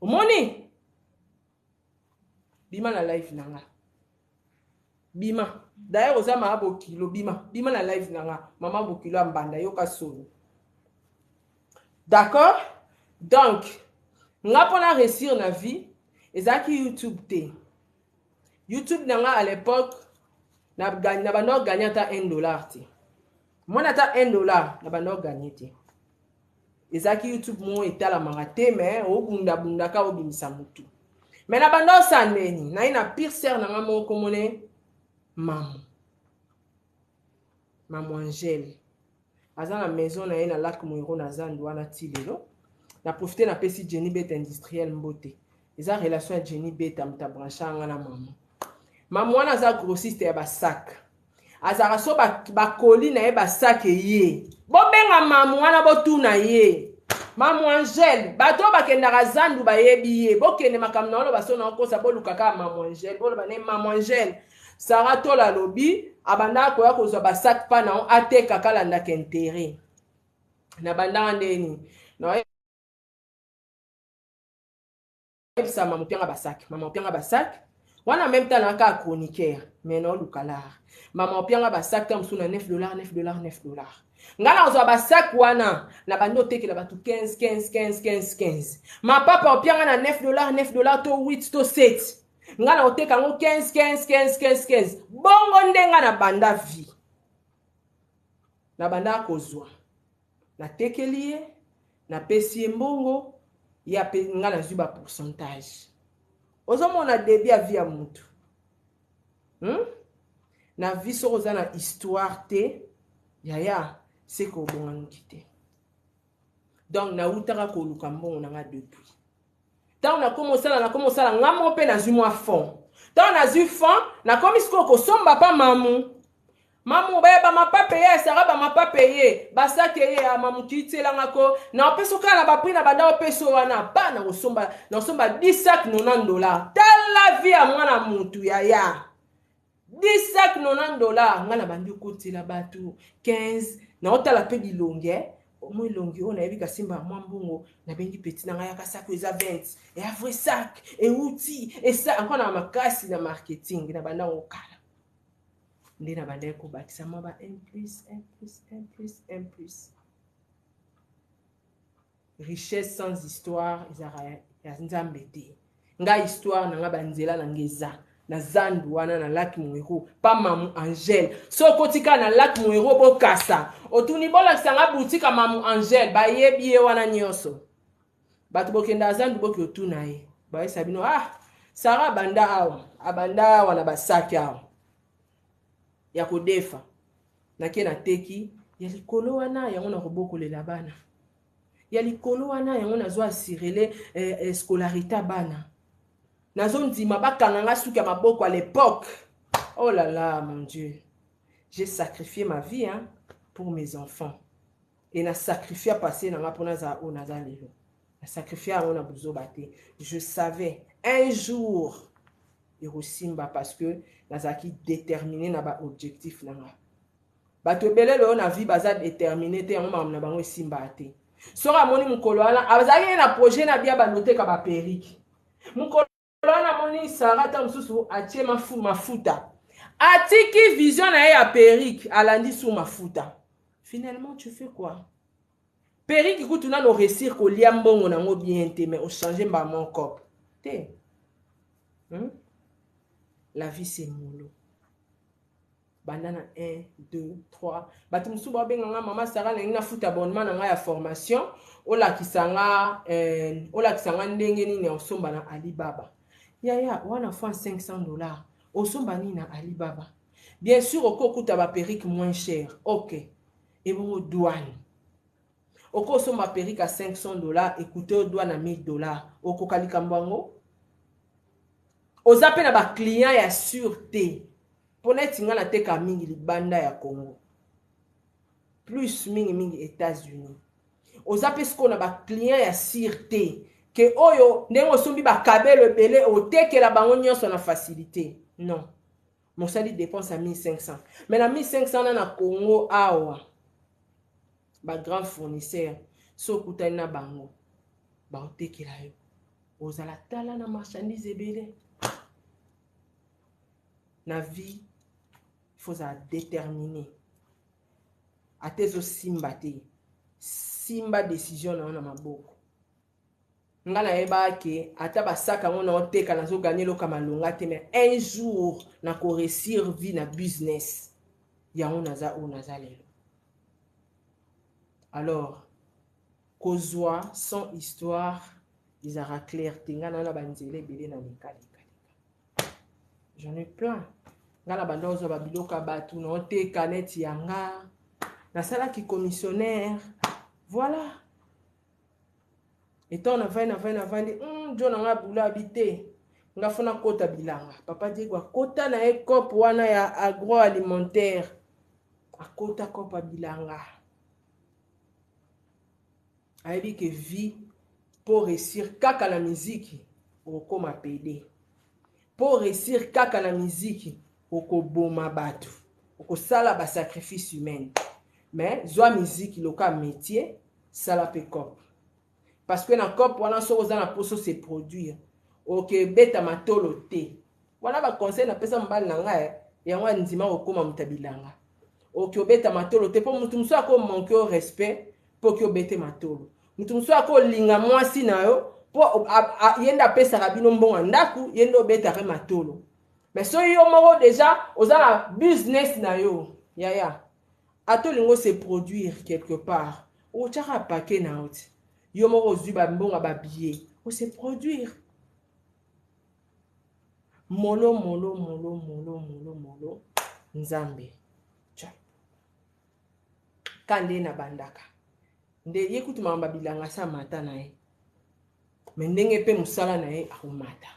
Omoni? Bima na live na nga. Bima. D'ailleurs oza mama bokilo bima. Bima na live na nga. Mama bokilo ya mbanda yoka soni. D'accord? Donc, nga pona réussir na vie ezalaki YouTube te. YouTube na nga à l'époque na gagne na bando gagner ata $1 te. Mona ata $1 na bando gagner te. Ezalaki YouTube moko etalamaka te mais obunda bundaka obimisa mutu. Mais na bando osala ndeni naye na pire sœur na nga moko komone mamu. Mamu Angèle. Aza na maison na ye na lac Moero na Zandu wana ti lelo. Na profiter na pesi Jenny Beta industriel mbote. Eza relation ya Jenny Beta muta brancha nga na mamu. Mamu wana aza grossiste ya ba sac. Azaka so ba colis na ye ba sac ye. Bobenga mamu wana botuna ye. Mamu Angèle, bato bakendaka Zandu bayebi ye. Bokende makambo na oloba so na okosa boluka kaka Mamu Angèle. Boloba ne Mamu Angèle. Sarah Tola alobi abandaka koya kozwa ba sac pa na ateka kalandaka intérêt. Na bandaka ndeni. Na yebisa mama opianga ba sac, mama opianga ba sac. Wana en même temps na ka chroniqueur, mais na oluka lar. Mama opianga ba sac ta musu na $9 $9 $9. Nga na kozwa ba sac wana na bando otekela bato 15 15 15 15 15. Ma papa opianga na $9 $9 to 8 to 7. Nga na oteka yango 15 15 15 15 15. Bongo nde nga na banda vie. Na banda kozwa. Natekeli ye, napesi ye mbongo, ye ape nga nazwi ba pourcentage. Ozomona début ya vie ya mutu. Na vie soki oza na histoire te, yaya, c'est que obonga noki te. Donc nautaka koluka mbongo na nga depuis. Tango nakomi osala, nakomi osala, nga moko mpe nazwi mwa fond. Tango nazwi fond, nakomi sikoyo kosomba pa mamu. Mamu, baya ba mapape ye, Sarah ba mapape ye, basake ye, ya mamu kitielanga ko, na opeso kaka na ba prix na banda opeso wana, pa na kosomba, na kosomba 10 sacs $90. Tala vie ya mwana mutu yaya. 10 sacs $90, nga na bandi okotela bato 15, na otala pe bilonge. Mwa elongi oyo nayebi kasimba mwa mbongo, nabengi petit na ngai, yaka, sac eza 20, eya vrai sac euti esa encore na makasi na marketing na banda yango kala. Nde na bandaki kobakisa mwa ba 1 plus 1 plus 1 plus 1 plus. Richesse sans histoire ezalaka ya Nzambe te. Ngai histoire na ngai, banzela na ngai eza na zandu wana na Lac Moero pa Mamu Angele. So okoti kaka na Lac Moero, bokasa otuni, bolakisa nga boutique ya Mamu Angele, bayebi ye wana nyonso. Bato bokenda zandu, boki otuna ye, bayesa bino: "Ah, Sara abanda awa, abanda awa na basaki awa ya kodefa." Nake nateki ya likolo wana, yango na kobokolela bana ya likolo wana, yango nazwa assurele scolarité ya bana. Nazondima bakanga nga suki ya maboko à l'époque. Oh là là, mon Dieu, j'ai sacrifié ma vie, hein, pour mes enfants, et na sacrifié passé na nga mpo nazala oyo naza lelo. Na sacrifié yango na buzoba te. Je savais un jour ekosimba parce que nazalaki déterminé na baobjectif na nga. Bato ebele lelo na vie baza déterminé te, yango makambo na bango esimbaka te. Soki amoni mokolo wana azalaki ye na projet na bia bandoteka baperruque, mokolo wana amoni Sara ta mosusu atie mafuta, atiki vision na ye ya perruque, alandi su mafuta. Finalement, tu fais quoi? Perruque kutu nano réussir kolia mbongo nango bien te, mais ochange mbala moko te, La vie, c'est molo. Banda na 1 2 3. Bato mosusu babenganga: "Mama Sara, nalingi nafuta abonnement na ngai ya formation, olakisa nga ndenge nini ya osomba na Alibaba." Yaya, wana fois 500 $, osomba nini na Alibaba? Bien sûr, okoki okuta baperruque moins cher, ok. Ebongo douane? Okoki osomba perruque ya 500 $, ekute yo douane ya 1000 $. Okoka likambo yango? Oza mpe na baclient ya sûr te. Mpo neti nga nateka mingi libanda ya Congo, plus mingimingi États-Unis. Oza mpe sikoyo na baclient ya sûr te ke oyo ndenge osombi bakabelo ebele, otekela bango nyonso na facilité. Non, mosali dépense ya 1500, mais na 1500 na na Congo awa, bagrand fournisseur, so okutani na bango, baotekela yo, ozala tala na marchandise ebele. Na vie, faut ozala déterminé. Ata ezosimba te, simba décision na yo na maboko. Nga nayebaka ke ata basaka yango naoteka, nazoganye eloko malonga te, mais un jour nakoréussir vie na business yango. Naza oyo naza lelo. Alors kozwa sans histoire ezalaka clair te. Nga na banzela ebele na lekaleka, j'en ai plein. Nga na banda ozwa babiloko ya bato, naoteka neti ya nga, nasalaki commissionnaire, voilà. Etant navandi, navandi, navandi, jo na nga bula abi te, nga fo nakota bilanga. Papa Diego akota na ye cope wana ya agroalimentaire, akota cope ya bilanga. Ayebi ke vie, mpo réussir kaka na miziki, okokóma pede. Mpo réussir kaka na miziki, okoboma bato, okosala basacrifice humaine. Mais zwa miziki loka métier, sala mpe cope, parce que na cope wana, soki oza na mposo se produire, okebeta matolo te. Wana baconseil napesa mobali na ngai, yango andima kokóma moto ya bilanga. Oki obeta matolo te, mpo motu mosusu akomanke yo respect mpo oki obete matolo. Motu mosusu akolinga mwasi na yo mpo ye nde apesaka bino mbongo ya ndako, ye nde obetaka matolo. Mais soki yo moko déjà oza na business na yo, yaya, ata olingi ose produire quelque part, otiaka pake na yo ti yo moko ozwi bambongo ya babillet, ose produire molo molo molo molo molo molo. Nzambe ka nde na bandaka nde ye kutu makambo ya bilanga sa mata na ye, me ndenge mpe mosala na ye akomata.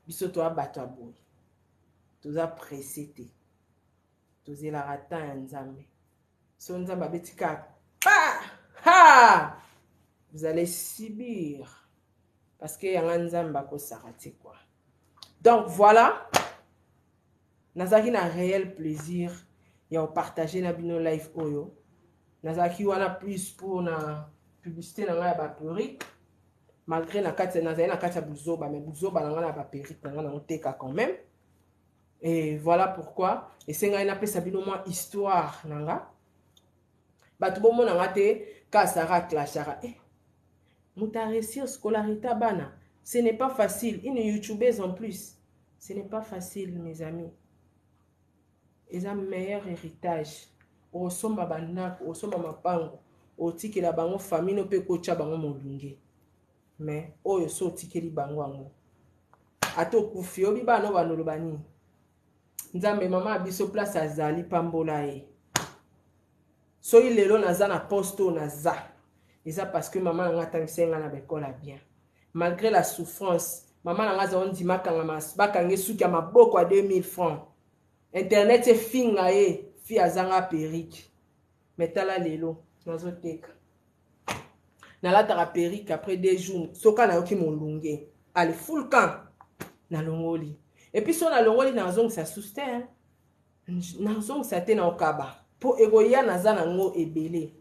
Biso toya bato ya boye, toza pressé te, tozelaka temps ya Nzambe. So Nzambe abeti kaka pa, ha, vous allez subir, parce que yanga Nzambe akosaka te, quoi. Donc voilà, nazalaki na réel plaisir ya kopartage na bino live oyo. Nazalaki wana plus pour na publicité na ngai ya ba perruque. Malgré na kati nazali na kati ya buzoba, mais buzoba na ngai na ba perruque na ngai na oteka quand même. Et voilà pourquoi esengaki napesa bino mwa histoire na nga. Bato bomona nga te ka Sarah clashara. Eh, moto a réussir scolarité bana, ce n'est pas facile. Une youtubeuse en plus, ce n'est pas facile mes amis. Eza meilleur héritage. Osomba bandako, osomba mapango, otikela bango famille no pe kotia bango molunge. Mais oyo so otikeli bango yango. Ata okufi, oyebi bana oyo bandoloba nini? Nzambe mama ya biso place azali pambola ye. Soki lelo naza na poste oyo naza, eza parce que mama na nga atangisa nga na ba école ya bien. Malgré la souffrance, mama na nga aza ondima kanga bakange suki ya maboko ya 2000 francs. Internet efinga ye, fi azanga perruque. Mais tala lelo nazoteka. Nalataka perruque après 2 jours, soka nayoki molunge. Allez, full camp. Nalongoli. Et puis so nalongoli nazongisa sous te, hein. Nazongisa te na okaba. Po ekoya naza nango ebele.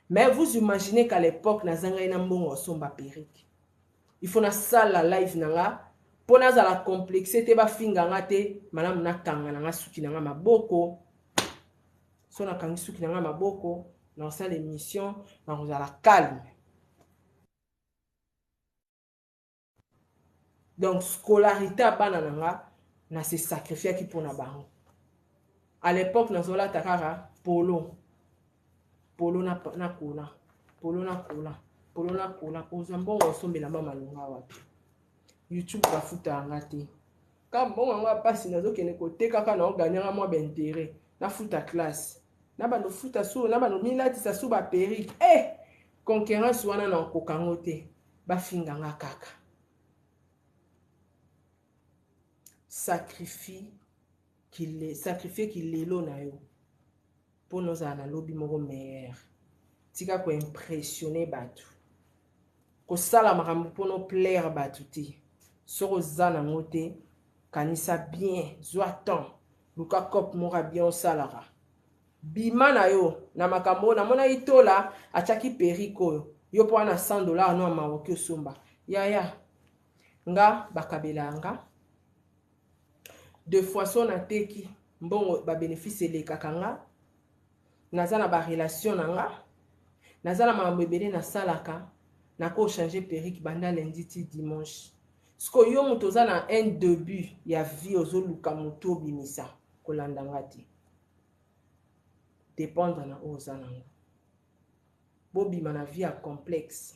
Mais vous imaginez qu'à l'époque nazangai na mbongo osomba perruque. Il faut na sala live na nga po nazala complexe te bafinga nga te, malamu nakanga na nga suki na nga maboko. So nakangi suki na nga maboko, na osala émission, na kozala calme. Donc scolarité ya bana na nga na se sacrifiaki pona bango. À l'époque nazolata kaka polo. Polo na, na kola. Polo na kola. Polo na kola. Ozwa mbongo osombela mama malonga wapi? YouTube bafuta nga te. Ka mbongo yango ya pasi nazokende koteka kaka na oganyanga mwa ba intérêt. Nafuta classe. Na bando futa su, na bando milatisa su ba perruque. Eh! Concurrence wana na okoka ngo te. Bafinga nga kaka. Sacrifie kile, sacrifier kilelo na yo mpo nozala na lobi moko meilleur. Tika ko impressionner bato. Kosala makambo mpo no plaire bato te. Soki oza nango te, kanisa bien, zwa temps, luka cope moko ya bien osalaka. Bima na yo na makambo oyo. Namonaki Tola atiaki perruque oyo. Yo mpo wana $100 no ya maroki osomba. Yaya, nga bakabela nga. Deux fois so nateki mbongo ba bénéfice elekaka nga. Naza na ba relation na nga. Naza na makambo ebele nasalaka. Nako changer perruque banda lundi ti dimanche. Siko yo moto oza na un début ya vie ozoluka moto obimisa kolanda nga te. Dépendre na oyo oza nango. Bobima na vie ya complexe.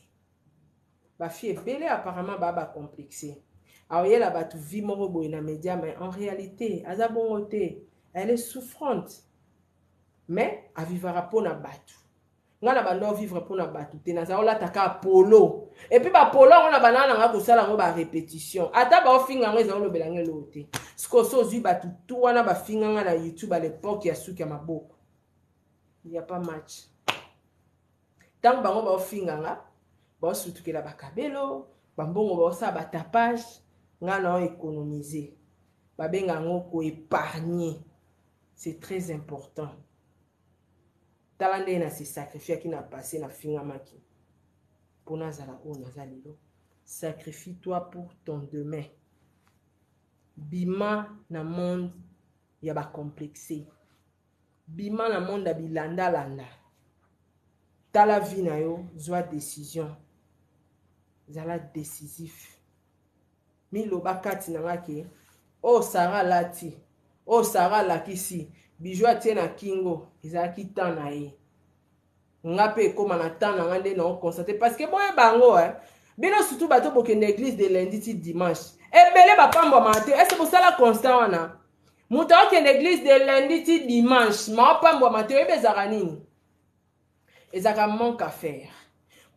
Ba fille ebele apparemment ba ba complexe. Aoyela bato vie moko boye na média mais en réalité aza bongo te. Elle est souffrante. Mais avivaka pona bato. Nga na bando vivre pona bato te, naza olata ka polo. Et puis ba polo yango na banana nga kosala yango ba répétition. Ata ba ofinga yango eza olobela ngo eloko te. Siko so ozwi bato tout wana ba finga nga na YouTube à l'époque ya suki ya maboko. Il y a pas match. Tango bango ba ofinga nga, ba osutukela ba kabelo, ba mbongo ba osala ba tapage, nga na économiser. Ba benga yango ko épargner. C'est très important. Tala ndenge na se sacrifiaki na passé, na fingamaki. Pour nazala oyo naza lelo. Sacrifie-toi pour ton demain. Bima na monde ya ba complexé. Bima na monde ya bilanda-landa. Tala vie na yo, zwa décision. Zala décisif. Miloba kati na nga ke oh Sarah alati, oh Sarah alakisi, bijou atie na kingo, ezalaki temps na ye. Nga pe ekoma na temps na nga nde na constater parce que boyeba yango hein. Bino surtout bato bokende église de lundi ti dimanche. Ebele ba pambwamaka te. Est-ce que bosala constat wana? Moto akende église de lundi ti dimanche, ma opambwama te, oyebi ezalaka nini? Ezalaka manque à faire.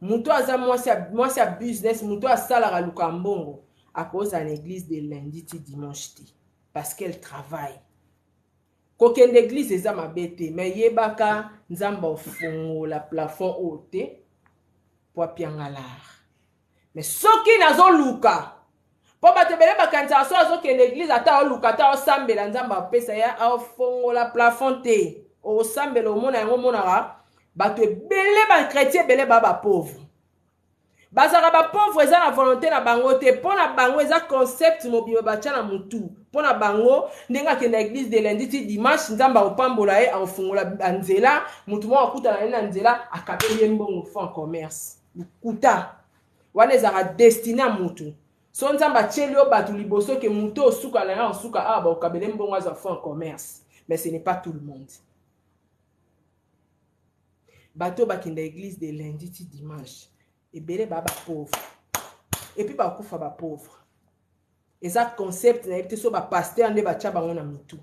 Moto aza mwasi ya business, moto asalaka luka mbongo, akozala na église de lundi ti dimanche te parce qu'elle travaille. Kokende église eza mabe te, mais yebaka Nzambe ofongola plafond oyo te po apiangalar. Mais soki nazoluka, po bato ebele bakanisaka so azokende église ata oluka ata osambela Nzambe apesa ye afongola plafond te. Osambela omona yango omonaka Bato ebele, bachrétien ebele baa bapauvre. Bazalaka bapauvre, eza na volonté na bango te. Mpo na bango eza concept mobimba batya na mutu. Mpo na bango, ndenge akenda église de lundi ti dimanche, Nzambe akopambola ye, akofungola banzela, motu moko akutana ye na nzela, akabeli ye mbongo, fond commerce. Lokuta wana, ezalaka destine ya mutu. So Nzambe atieli yo bato liboso ke motu osuka na ye, osuka awa, bakokabele mbongo, azwa fond commerce. Mais ce n'est pas tout le monde. Bato bakenda église de lundi ti dimanche, ebele baa bapauvre, et puis bakufa bapauvre. Eza concept, nayebi te so bapasteur nde batya bango na mitu.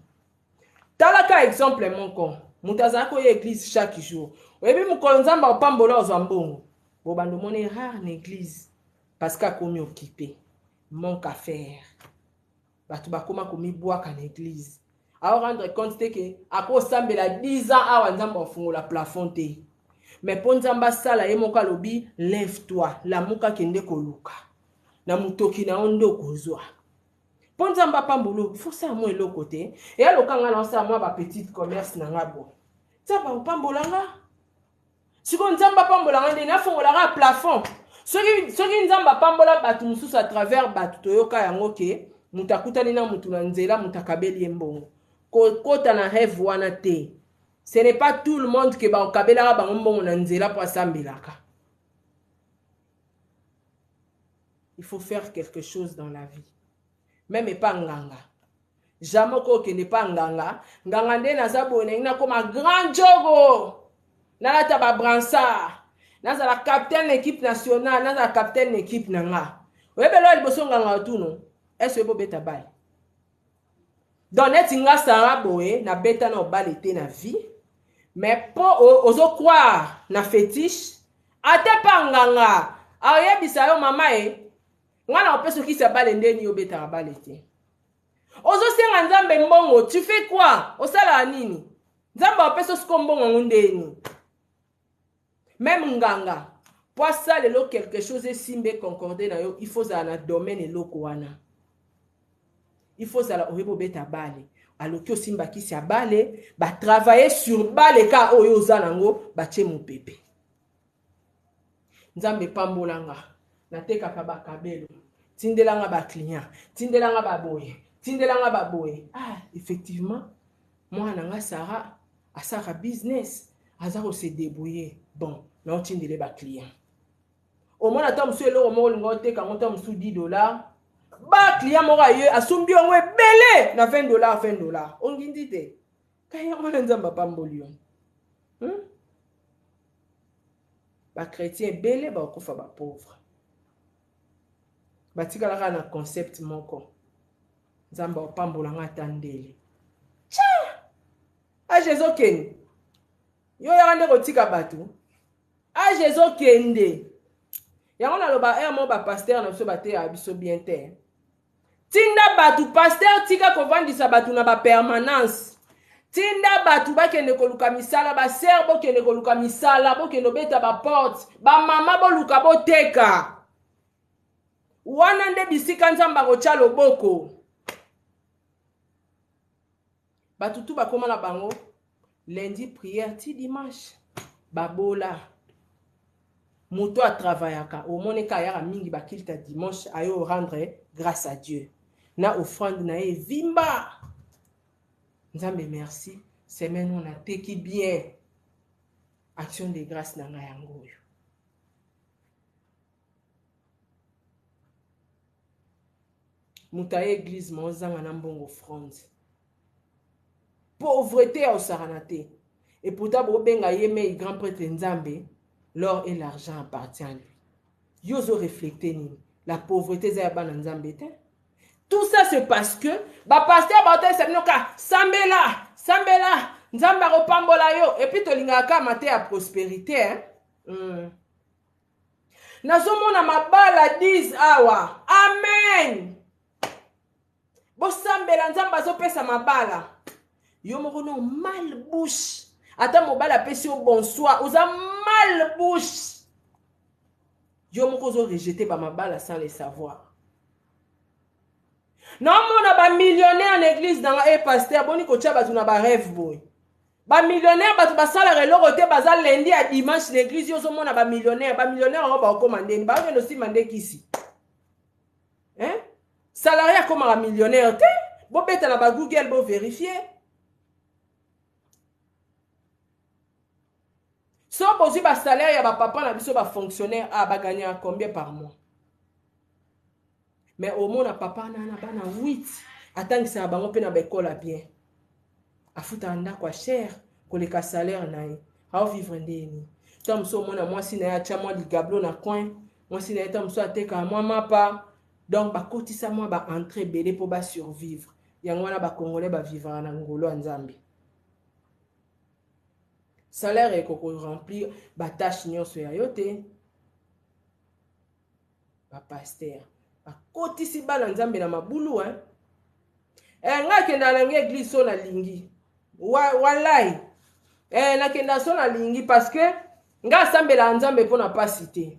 Talaka exemple moko: moto azalaki oyo église chaque jour, oyebi mokolo Nzambe akopambola, ozwa mbongo, bobanda omoni rare na église parce que akomi occupé, manque à faire. Bato bakóma komibwaka na église, arendre compte te ke akosambela 10 ans awa, Nzambe afungola plafond te. Mais mpo Nzambe asala, ye moko alobi: "Lève toi, lamuka, kende koluka na motoki na yo nde okozwa." Mpo Nzambe apambola, fosala mwa eloko te. Eya loka nga na osala mwa bapetite commerce na nga bo, Nzambe akopambola nga. Sikoyo Nzambe apambola nga nde nafungolaka plafond. Soki Nzambe apambola bato mosusu à travers bato, toyoka yango ke moto akutani na motu na nzela, moto akabeli ye mbongo. Kokota na rêve wana te. Ce n'est pas tout le monde ke bakabelaka bango mbongo na nzela mpo asambelaka. Il faut faire quelque chose dans la vie. Même epa nganga, jamais okokende epa nganga. Nganga nde naza boye, nangi nakóma grand jogo, nalata babrassard, nazala capitaine na équipe nationale, nazala capitaine na équipe na nga. Oyebela oyo liboso, nganga otuno: "Ese oyebi obeta balle?" Donc neti nga Sara boye, nabeta na obale te na vie, mais mpo ozocroire na fétiche, ate mpa nganga aoyebisa yo: "Mama e nga na opesa okisa balle." Ndeni obetaka balle te, ozosenga Nzambe mbongo, tu fais quoi? Osalaka nini? Nzambe apesa siko mbongo yango ndeni? Même nganga, po asalelo quelque chose esimba, econcorde na yo, il faut ozala na domaine eloko wana. Il faut ozala oyebi obeta balle, aloki osimba kisi ya balle, batravaille sur balle ka oyo oza nango, batie mopepe. Nzambe epambolanga, natekaka bakabelo, tindelanga baclient, tindelanga baboye, tindelanga baboye. Ah, effectivement, mwana nga Sara asalaka business, aza kose débrouiller. Bon, naotindele baclient. Omona ata mosusu eloko moko olinga oteka yango, ta mosusu 10 dollar, baclient moko aye, asombi yango ebele na 20 dollar, 20 dollar. Ongindi te kai yango wana Nzambe apamboli yo, Bachrétien ebele bakokufa bapauvre, batikalaka na concept moko: Nzambe apambolanga ata ndele. Tya age ezokende, yo yaka nde kotika bato, age ezokende. Yango naloba ere moko, bapasteur na biso bateyaka biso bien te. Tinda bato, pasteur, tika kovandisa bato na bapermanence. Tinda bato bakende koluka misala. Basœur, bokende koluka misala, bokende obeta baporte. Bamama, boluka boteka. Wana nde bisika Nzambe akotya loboko. Bato tu bakóma na bango lundi prière ti dimanche, babola. Moto atravaillaka, omoni ka ayaka mingi baculte ya dimanche, aye rendre grâce à Dieu na offrande na ye evimba: "Nzambe merci, semaine oyo nateki bien, action de grâce na ngai yango oyo." Moto aye église ma ozanga na mbongo offrande, pauvreté ya osakana te. Et pourtant bobenga ye mei grand prêtre Nzambe, l'or et l'argent appartient à lui. Yo ozoreflecte nini? La pauvreté eza ya bana Nzambe te. Tout ça, c'est parce que bapasteur baotalisa bino ka sambela, sambela, Nzambe akopambola yo. Et puis tolingaka kaka mate ya prospérité, hein? Nazomona mabala 10 awa. Amen. Bosambela, Nzambe azopesa mabala. Yo moko no mal bouche, ata mobali apesi yo bonsoir, oza mal bouche. Yo moko ozorejeter bamabala sans le savoir. Naomona bamillionnaire na église nanga. E pasteur, boni kotia bato na barêve boye? Bamillionnaire bato basalaka eloko te, baza lundi ya dimanche na église. Yo ozomona bamillionnaire, bamillionnaire yango bakokoma ndeni? Bakokende osima nde kisi, hein? Salarié akomaka millionnaire te. Bobeta na bagoogle, boverifie. So bozwi basalaire ya bapapa na biso bafonctionnaire, ah, bagagnaka combien par mois? Mais omona papa na na bana 8, atangisaka bango mpe na baekole ya bien, afutaka ndako ya cher koleka salaire na ye. Aovivre ndeni? Ntango mosusu omona mwasi na ye atya mwa ligablo na coin, mwasi na ye ntango mosusu atekaka mwa mapa. Donc bakotisa mwa baentrée ebele mpo basurvivre. Yango wana bacongolais bavivaka na ngolo ya Nzambe. Salaire ekokoremplir batâche nyonso ya yo te. Bapaster bakotisi bana Nzambe na mabulu, hein? Eh, ngai akendaka na ngai église so nalingi, walai. Eh, nakendaka so nalingi, parce que ngai asambelaka Nzambe mpo na pasi te.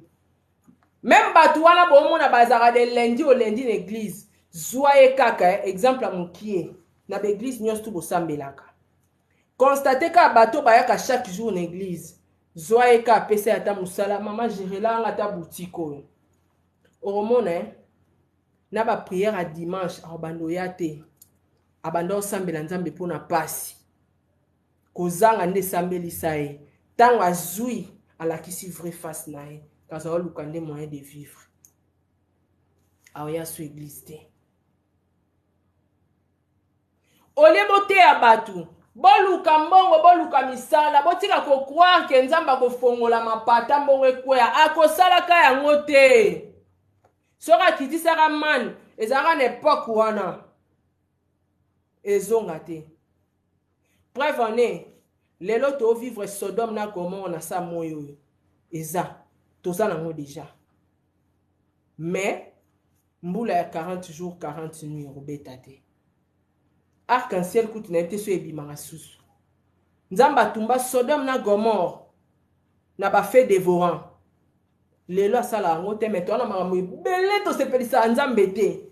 Même bato wana bomona bazalaka de lundi au lundi na église, zwa ye kaka, eh, exemple ya mokie na baeglise nyonso tu bosambelaka. Constate kaka bato bayaka chaque jour na église. Zwa ye kaka, apesa ye ata mosala: "Mama, gerelanga ata boutique oyo." Okomona, eh, na baprière ya dimanche akobanda oya te. Abanda osambela Nzambe mpona pasi, kozanga nde esambelisa ye. Ntango azwi, alakisi vraie face na ye, kasi aoluka nde moyen de vivre, aoya so église te. Olie boteya bato boluka mbongo, boluka misala, botika kocroire ke Nzambe akofongola mapata, mbongo ekweya. Akosalaka yango te. Soki akitisaka mane, ezalaka na époque wana, ezonga te. Preuve en est, lelo tovivre Sodome na Gomorrhe na sa moi oyo eza toza nango déjà. Mais mbula ya 40 jours 40 nuits ekobeta te. Arc-en-ciel kutu na ye te so ebimaka susu. Nzambe atumba Sodome na Gomorrhe na bafeu dévorant. Lelo asala yango te. Mais toza na makambo ebele tosepelisaka Nzambe te,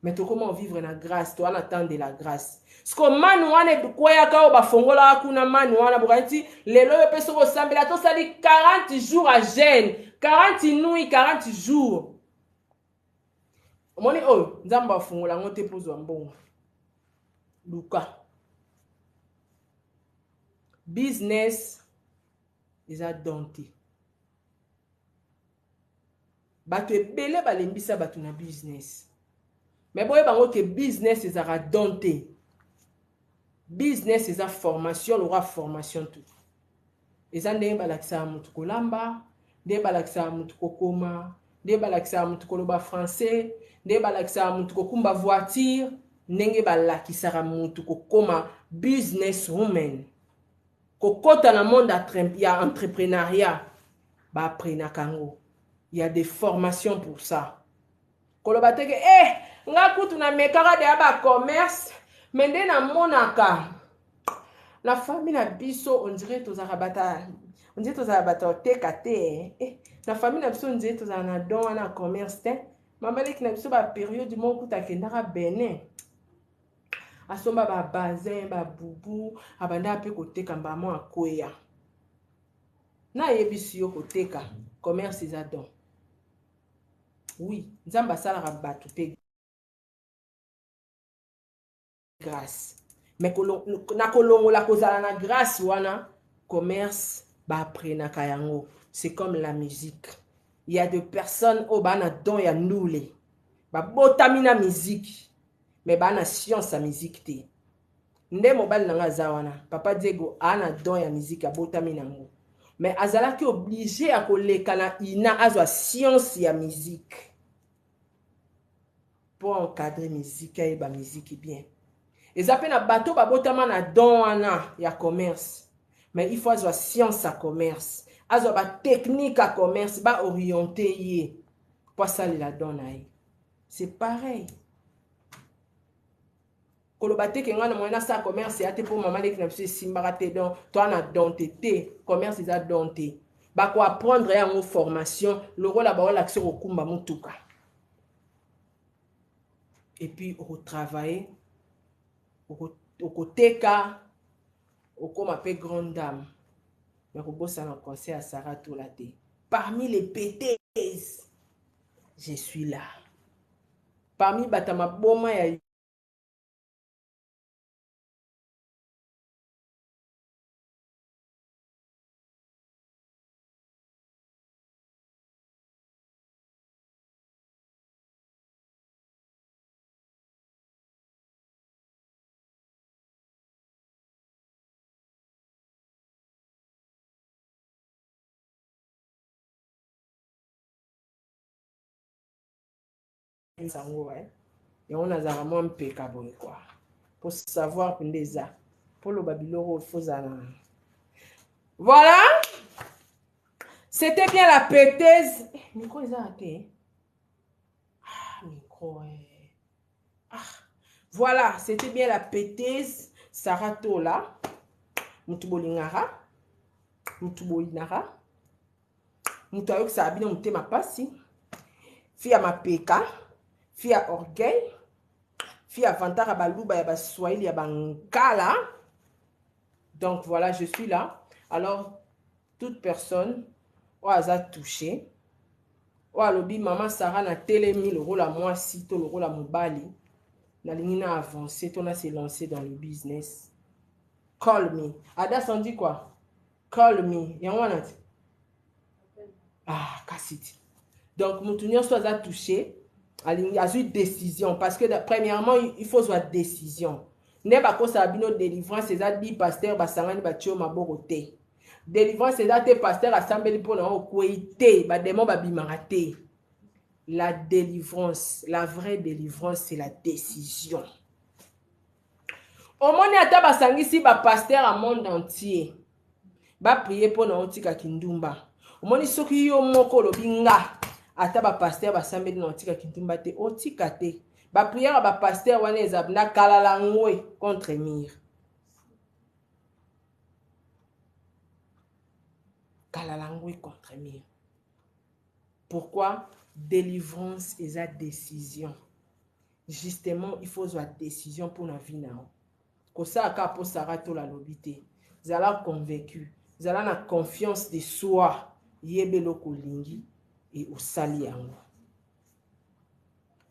mais tokoma vivre na grâce. Toza na temps de la grâce. Siko manu wana ekweyaka oyo bafongolaka kuna, manu wana bokani ti lelo oyo mpe soki osambela, tosali 40 jours à jeûne, 40 nuit, 40 jours, omoni oyo Nzambe afungola yango te mpo ozwa mbongo. Luka business, eza don te. Bato ebele balembisa bato na business, mais boyeba yango ke business ezalaka don te. Business eza formation, lokwa formation tout eza ndenge balakisaka motu kolamba, ndenge balakisaka motu kokoma, ndenge balakisaka motu koloba français, ndenge balakisaka motu kokumba voiture, ndenge balakisaka motu kokoma business woman, kokɔta na monde ya entrepreneuriat. Baapprenaka yango, il y a des formations pour ça. Koloba te ke eh, nga kutu namekaka deya bacommerce, mais nde namonaka na famille na biso, on dirait tozalaka bata, on dirait tozala bato oteka te. Eh, na famille na biso, on dirait tozala na don wana commerce te. Mama leki na biso, bapériode moko kutu akendaka Benin, asomba babazin, babubu, abandaka mpe koteka. Mbamo akweya. Nayebisi yo, koteka, commerce eza don. Oui, Nzambe asalaka bato mpe grâce, mais na kolongola kozala na grâce wana, commerce baapprenaka yango. C'est comme la musique. Il y a de personnes oyo baa na don ya ndule, babotami na musique, mais baa na science ya musique te. Nde mobali na nga aza wana, papa Diego, aa na don ya musique, abotami nango, mais azalaki obligé ya koleka na ina, azwa science ya musique mpo encadre musique, ayeba musique bien. Eza mpe na bato babotama na don wana ya commerce, mais il faut azwa science ya commerce, azwa batechnique ya commerce, baoriente ye mpo asalela don na ye. C'est pareil. Koloba te ke ngai na moyen nasala commerce ya te mpo mama leki na biso esimbaka te, donc toa na don te. Te, commerce eza don te. Bakoapprendre yango, formation, lokola baolakisa kokumba motuka. Et puis okotravaille, okoteka. Okoma pe grande dame. Mais kobosana conseil ya Sarah Tola te. Parmi les pétaises, je suis là. Parmi bato ya maboma ya yango eh. Yango nazalaka mwa mpeka boye kua po savoir mpenza eza mpo loba biloko oyo fozala na voilà. C'était bien la pétese. Eh, micro eza te. Ah, micro eh. Ah, voilà, c'était bien la pétese Sarah Tola. Mutu bolingara, mutu bolinara, mutu ayokisaka bino motema pasi, fi ya mapeka, fi ya orgueil, fi ya vantara baluba ya baswahili ya bankala. Donc voilà, je suis là. Alors, toute personne oyo aza touché, oyo alobi mama Sarah na telemi lokola mwasi to lokola mobali, nalingi na avancer to na se lancer dans le business, call me. Ada on dit quoi? Call me. Yango wana ti. Ah, kasi ti. Donc mutu nyonso aza touché, alingi azwi décision parce que premièrement il faut zwa décision. Nde bakosala bino délivrance eza di pasteur basangani batio maboko te. Délivrance eza te pasteur asambeli mpona okwei te, ba démon babimaka te. La délivrance, la vraie délivrance, c'est la décision. Omoni ata basangisi ba pasteur ya monde entier ba prier mpo na otika kindumba. Omoni soki yo moko olobi nga ata ba pasteur basambeli na otika kindumba te, otika te. Ba prière ya ba pasteur wana eza na kalala ngwe contre mur. Kalala ngwe contre mur. Pourquoi? Délivrance eza décision. Justement, il faut zwa décision pour na vie na yo. Kosala kaka po Sarah Tola alobi te. Zala convaincu, zala na confiance de soi, yeba eloko olingi e osali yango.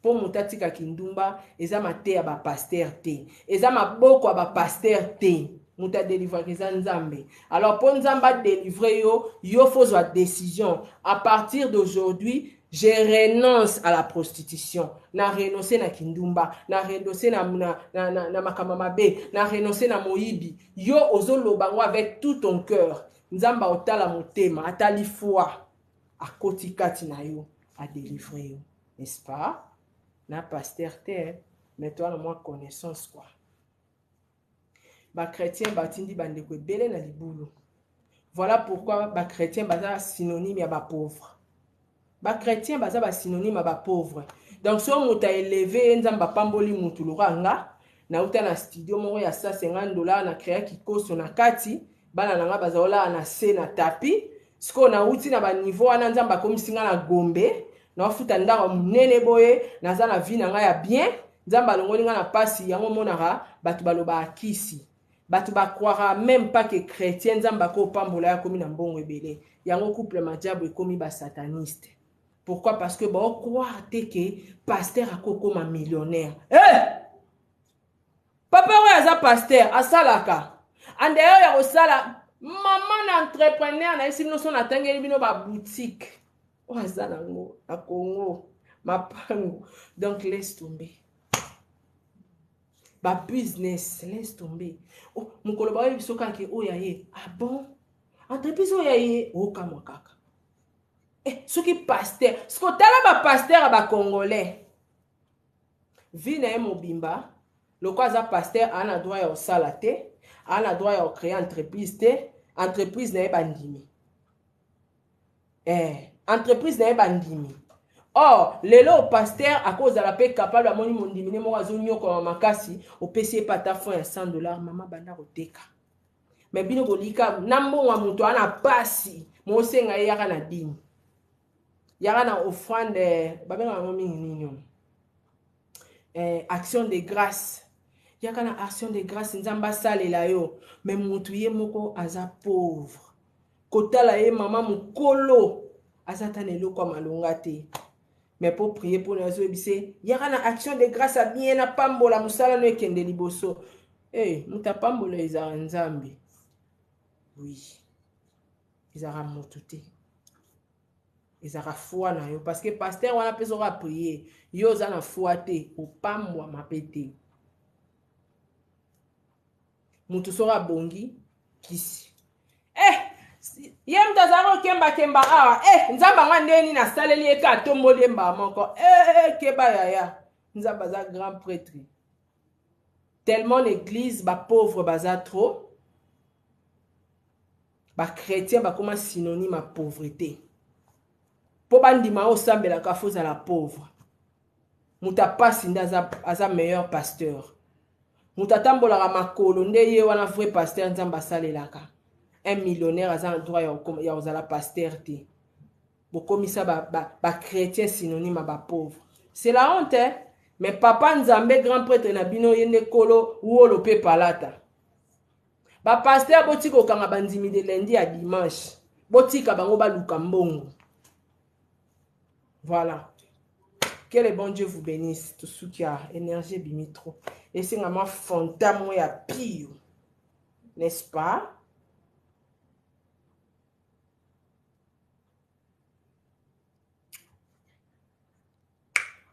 Po moto atika kindumba eza mateya ba pasteur te, eza maboko ya ba pasteur te. Moto adelivraka eza Nzambe. Alors po Nzambe adelivre yo, yo faut zwa décision. À partir d'aujourd'hui, je renonce à la prostitution. Na renoncer na kindumba, na renoncer na makambo mabe, na renoncer na moyibi. Yo ozoloba ngo avec tout ton cœur. Nzambe otala motema, atali foi, akoti kati na yo, a délivrer yo. N'est-ce pas? Na pasteur te, mais toi na moi connaissance quoi. Ba chrétien batindi bandeko ebele na libulu. Voilà pourquoi ba chrétien baza synonyme ya ba pauvre. Ba chrétien baza ba synonyme ya ba pauvre. Donc so moto a élevé ye Nzambe apamboli mutu lokola nga, nauta na studio moko ya $150 na créa kikoso na kati, bana na nga baza olala na se na tapis. Sikoyo nauti na ba niveau wana Nzambe akomisi nga na Gombe, naofuta ndako ya monene boye, naza na vie na nga ya bien. Nzambe alongoli nga na pasi, yango omonaka bato balobaka kisi. Bato ba croira même pas que chrétien Nzambe akopambola ye akomi na mbongo ebele. Yango couple Madiabo ekomi ba sataniste. Pourquoi? Parce que ba croire te que pasteur akokoma millionnaire. Hey! Papa oyo aza pasteur asalaka. Andeyo ya kosala mama na entrepreneur na yesi bino so natangeli bino ba boutique. Oyo aza nango na Congo mapango. Donc laisse tomber. Ba business laisse tomber. Oh, mokolo ba oyebi soka ke oyo aye. Ah bon? Entreprise oyo aye okamwa kaka. Eh, soki pasteur, siko tala ba pasteur ya ba congolais. Vie na ye mobimba, lokola aza pasteur, a na droit ya kosala te, a na droit ya créer entreprise te, entreprise na ye bandimi. Eh, entreprise na ye bandimi. Or, lelo pasteur akozala pe capable amoni mondimi ne moko azonyokoma makasi, opesi ye pata fond ya $100, mama banda koteka. Mais bino bolika na mbongo ya moto ana pasi, mosenga ye yaka na dîme. Yaka na offrande, babengaka yango mingi nini oyo? Eh, action de grâce. Yaka na action de grâce, Nzambe asalela yo. Mais mutu ye moko aza pauvre. Kotala ye mama mukolo aza ata na eloko ya malonga te. Mais po prier pona azoyebisa ye yaka na action de grâce ya bien apambola mosala no ekende liboso. Hey, moto apambola ezalaka Nzambe. Oui. Ezalaka moto te. Ezalaka foi na yo parce que pasteur wana mpe soki aprier yo oza na foi te opambwama mpe te. Moto soki abongi kisi. Eh, ye moto azalaka kokembakemba awa eh, nzambe yango ndenge nini asaleli ye ka atomboli ye mbala moko eh, keba yaya nzambe aza grand prêtre tellement l'église bapauvre baza trop bachrétien bakoma synonyme ya pauvreté mpo bandima oyo osambelaka fo ozala pauvre moto apasi nde aza, aza meilleur pasteur moto atambolaka makolo nde ye wana vrai pasteur nzambe asalelaka un millionnaire aza na droit ya kozala pasteur te bokomisa bachrétien ba, ba synonyme ya bapauvre c'est la honte eh? Mais papa nzambe grand prêtre na bino ye nde kolo wolo mpe palata bapaster botika kokanga bandimi de lundi ya dimanche botika bango baluka mbongo voilà que le bon Dieu vous bénisse tosuki ya énergie ebimi trop esenga mwa fanta moko ya pio n'est-ce pas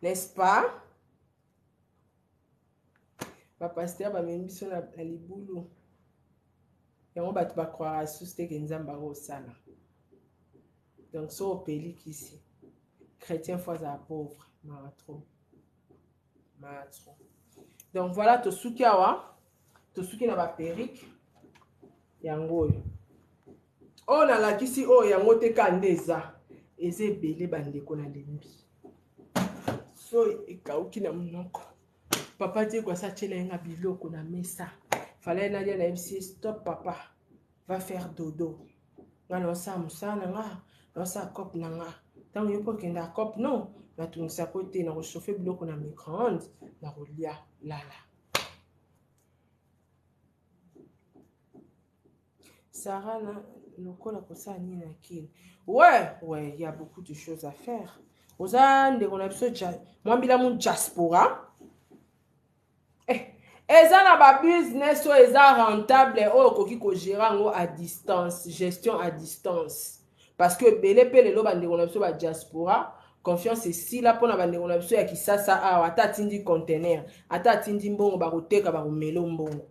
n'est-ce pas bapaster bamemi biso na libulu yango bato bakwaka susu te ke nzambe akosala donc so opeli kisi chrétien fo azala pauvre mawa trop mawa trop donc voilà tosuki awa tosuki na baperike yango oyo oyo nalakisi oyo yango te ka nde eza eza ebele bandeko nalembi so ekauki na monoko papa Diego asa atiela ye nga biloko na mesa fallait nalia nayebisi ye stop papa va faire dodo nga naosala mosala na nga naosala cope na nga ntango yo mpo okenda cope non natungisako te nakochauffe biloko na micro-onde nakolia lala Sarah na lokola kosala nini na kini ouais ouais il y a beaucoup de choses à faire oza ndeko na biso mwambila mu diaspora eh, eza na ba business oyo eza rentable oyo okoki kogere yango à distance gestion à distance parce que ebele mpe lelo bandeko na biso ba diaspora confiance esila mpona bandeko na biso ya kisasa awa ata atindi contener ata atindi mbongo bakoteka bakomelo mbongo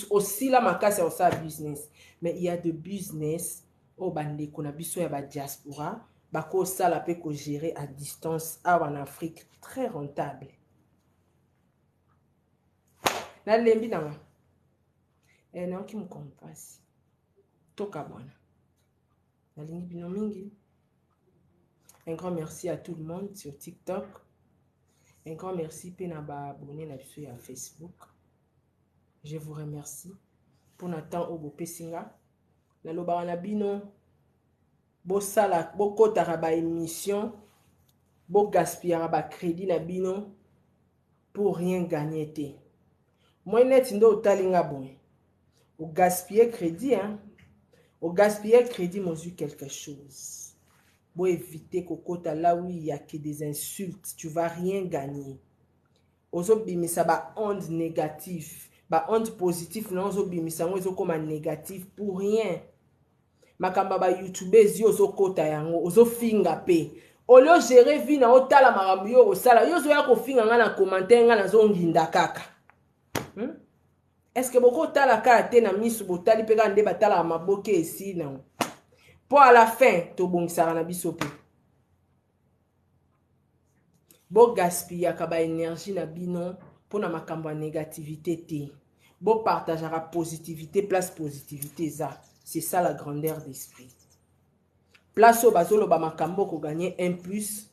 osila makasi ya kosala business mais il y a de business oyo bandeko na biso ya badiaspora bakosala mpe kogere à distance awa na afrique très rentable nalembi nanga eh, nayoki mokongo mpasi tokabwana nalingi bino mingi un grand merci à tout le monde sur tiktok un grand merci mpe na baabonné na biso ya facebook je vous remercie mpona temps oyo bopesi nga nalobaka na bino bosala bokotaka baémission bogaspillaka bacrédit na bino pour rien gagner te moi neti nde otali nga boye ogaspille crédit hein? Ogaspille crédit mozwi quelque chose bo éviter kokota là où il y a que des insultes tu vas rien gagner ozobimisa ba onde négatif ba onde positif na ozobimisa yango ezokoma négatif pour rien makambo ya bayoutubes yo ozokota yango ozofinga mpe olio gere vie na otala makambo yo okosala yo ozoya kofinga ngai na commentaire ngai nazonginda kaka hmm? Est ce que bokotala kaka te na misu botali mpe kaka nde batalaka maboke esili nango mpo à la fin tobongisaka na biso mpe bogaspillaka baénergie na bino mpo na makambo ya négativité te bopartageaka positivité place positivité eza c'est ça la grandeur d'esprit place oyo bazoloba makambo okoganye un plus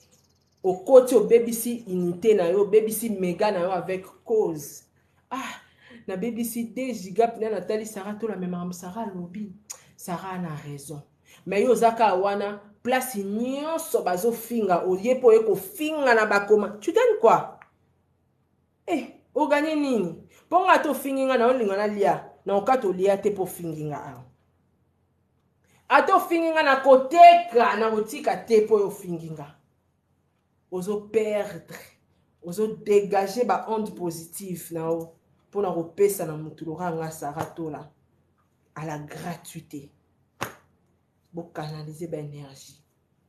okoti obebisi unité na yo obebisi mega na yo avec cause ah nabebisi 2 giga mpena natali sara tola me makambo sara alobi sara na raison me yo oza kaka wana place nyonso bazofinga oye mpo oye kofinga na bakoma tu gagnes quoi eh oganye nini? Mpo nga ata ofingi nga, naolinga nalia, naoka tolia te mpo ofingi nga awa. Ata ofingi nga, nakoteka, nakotika te mpo oyo ofingi nga. Ozoperdre, ozodégage ba onde positive na yo mpona kopesa na motu loka nga Sara Tola à la gratuité. Bocanaliser baénergie,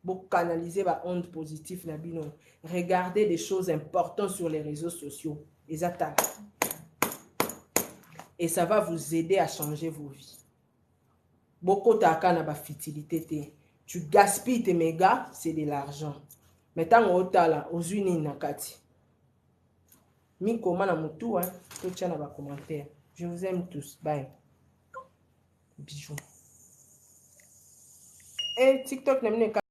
bocanaliser ba onde positive na bino. Regardez des choses importantes sur les réseaux sociaux, eza tala, et ça va vous aider à changer vos vies. Bokotaka na bafutilité te. Tu gaspilles tes mégas, c'est de l'argent, mais ntango otala, ozwi nini na kati? Mikoma na motu, totia na bacommentaire. Je vous aime tous, bye, bisous. E TikTok na bino.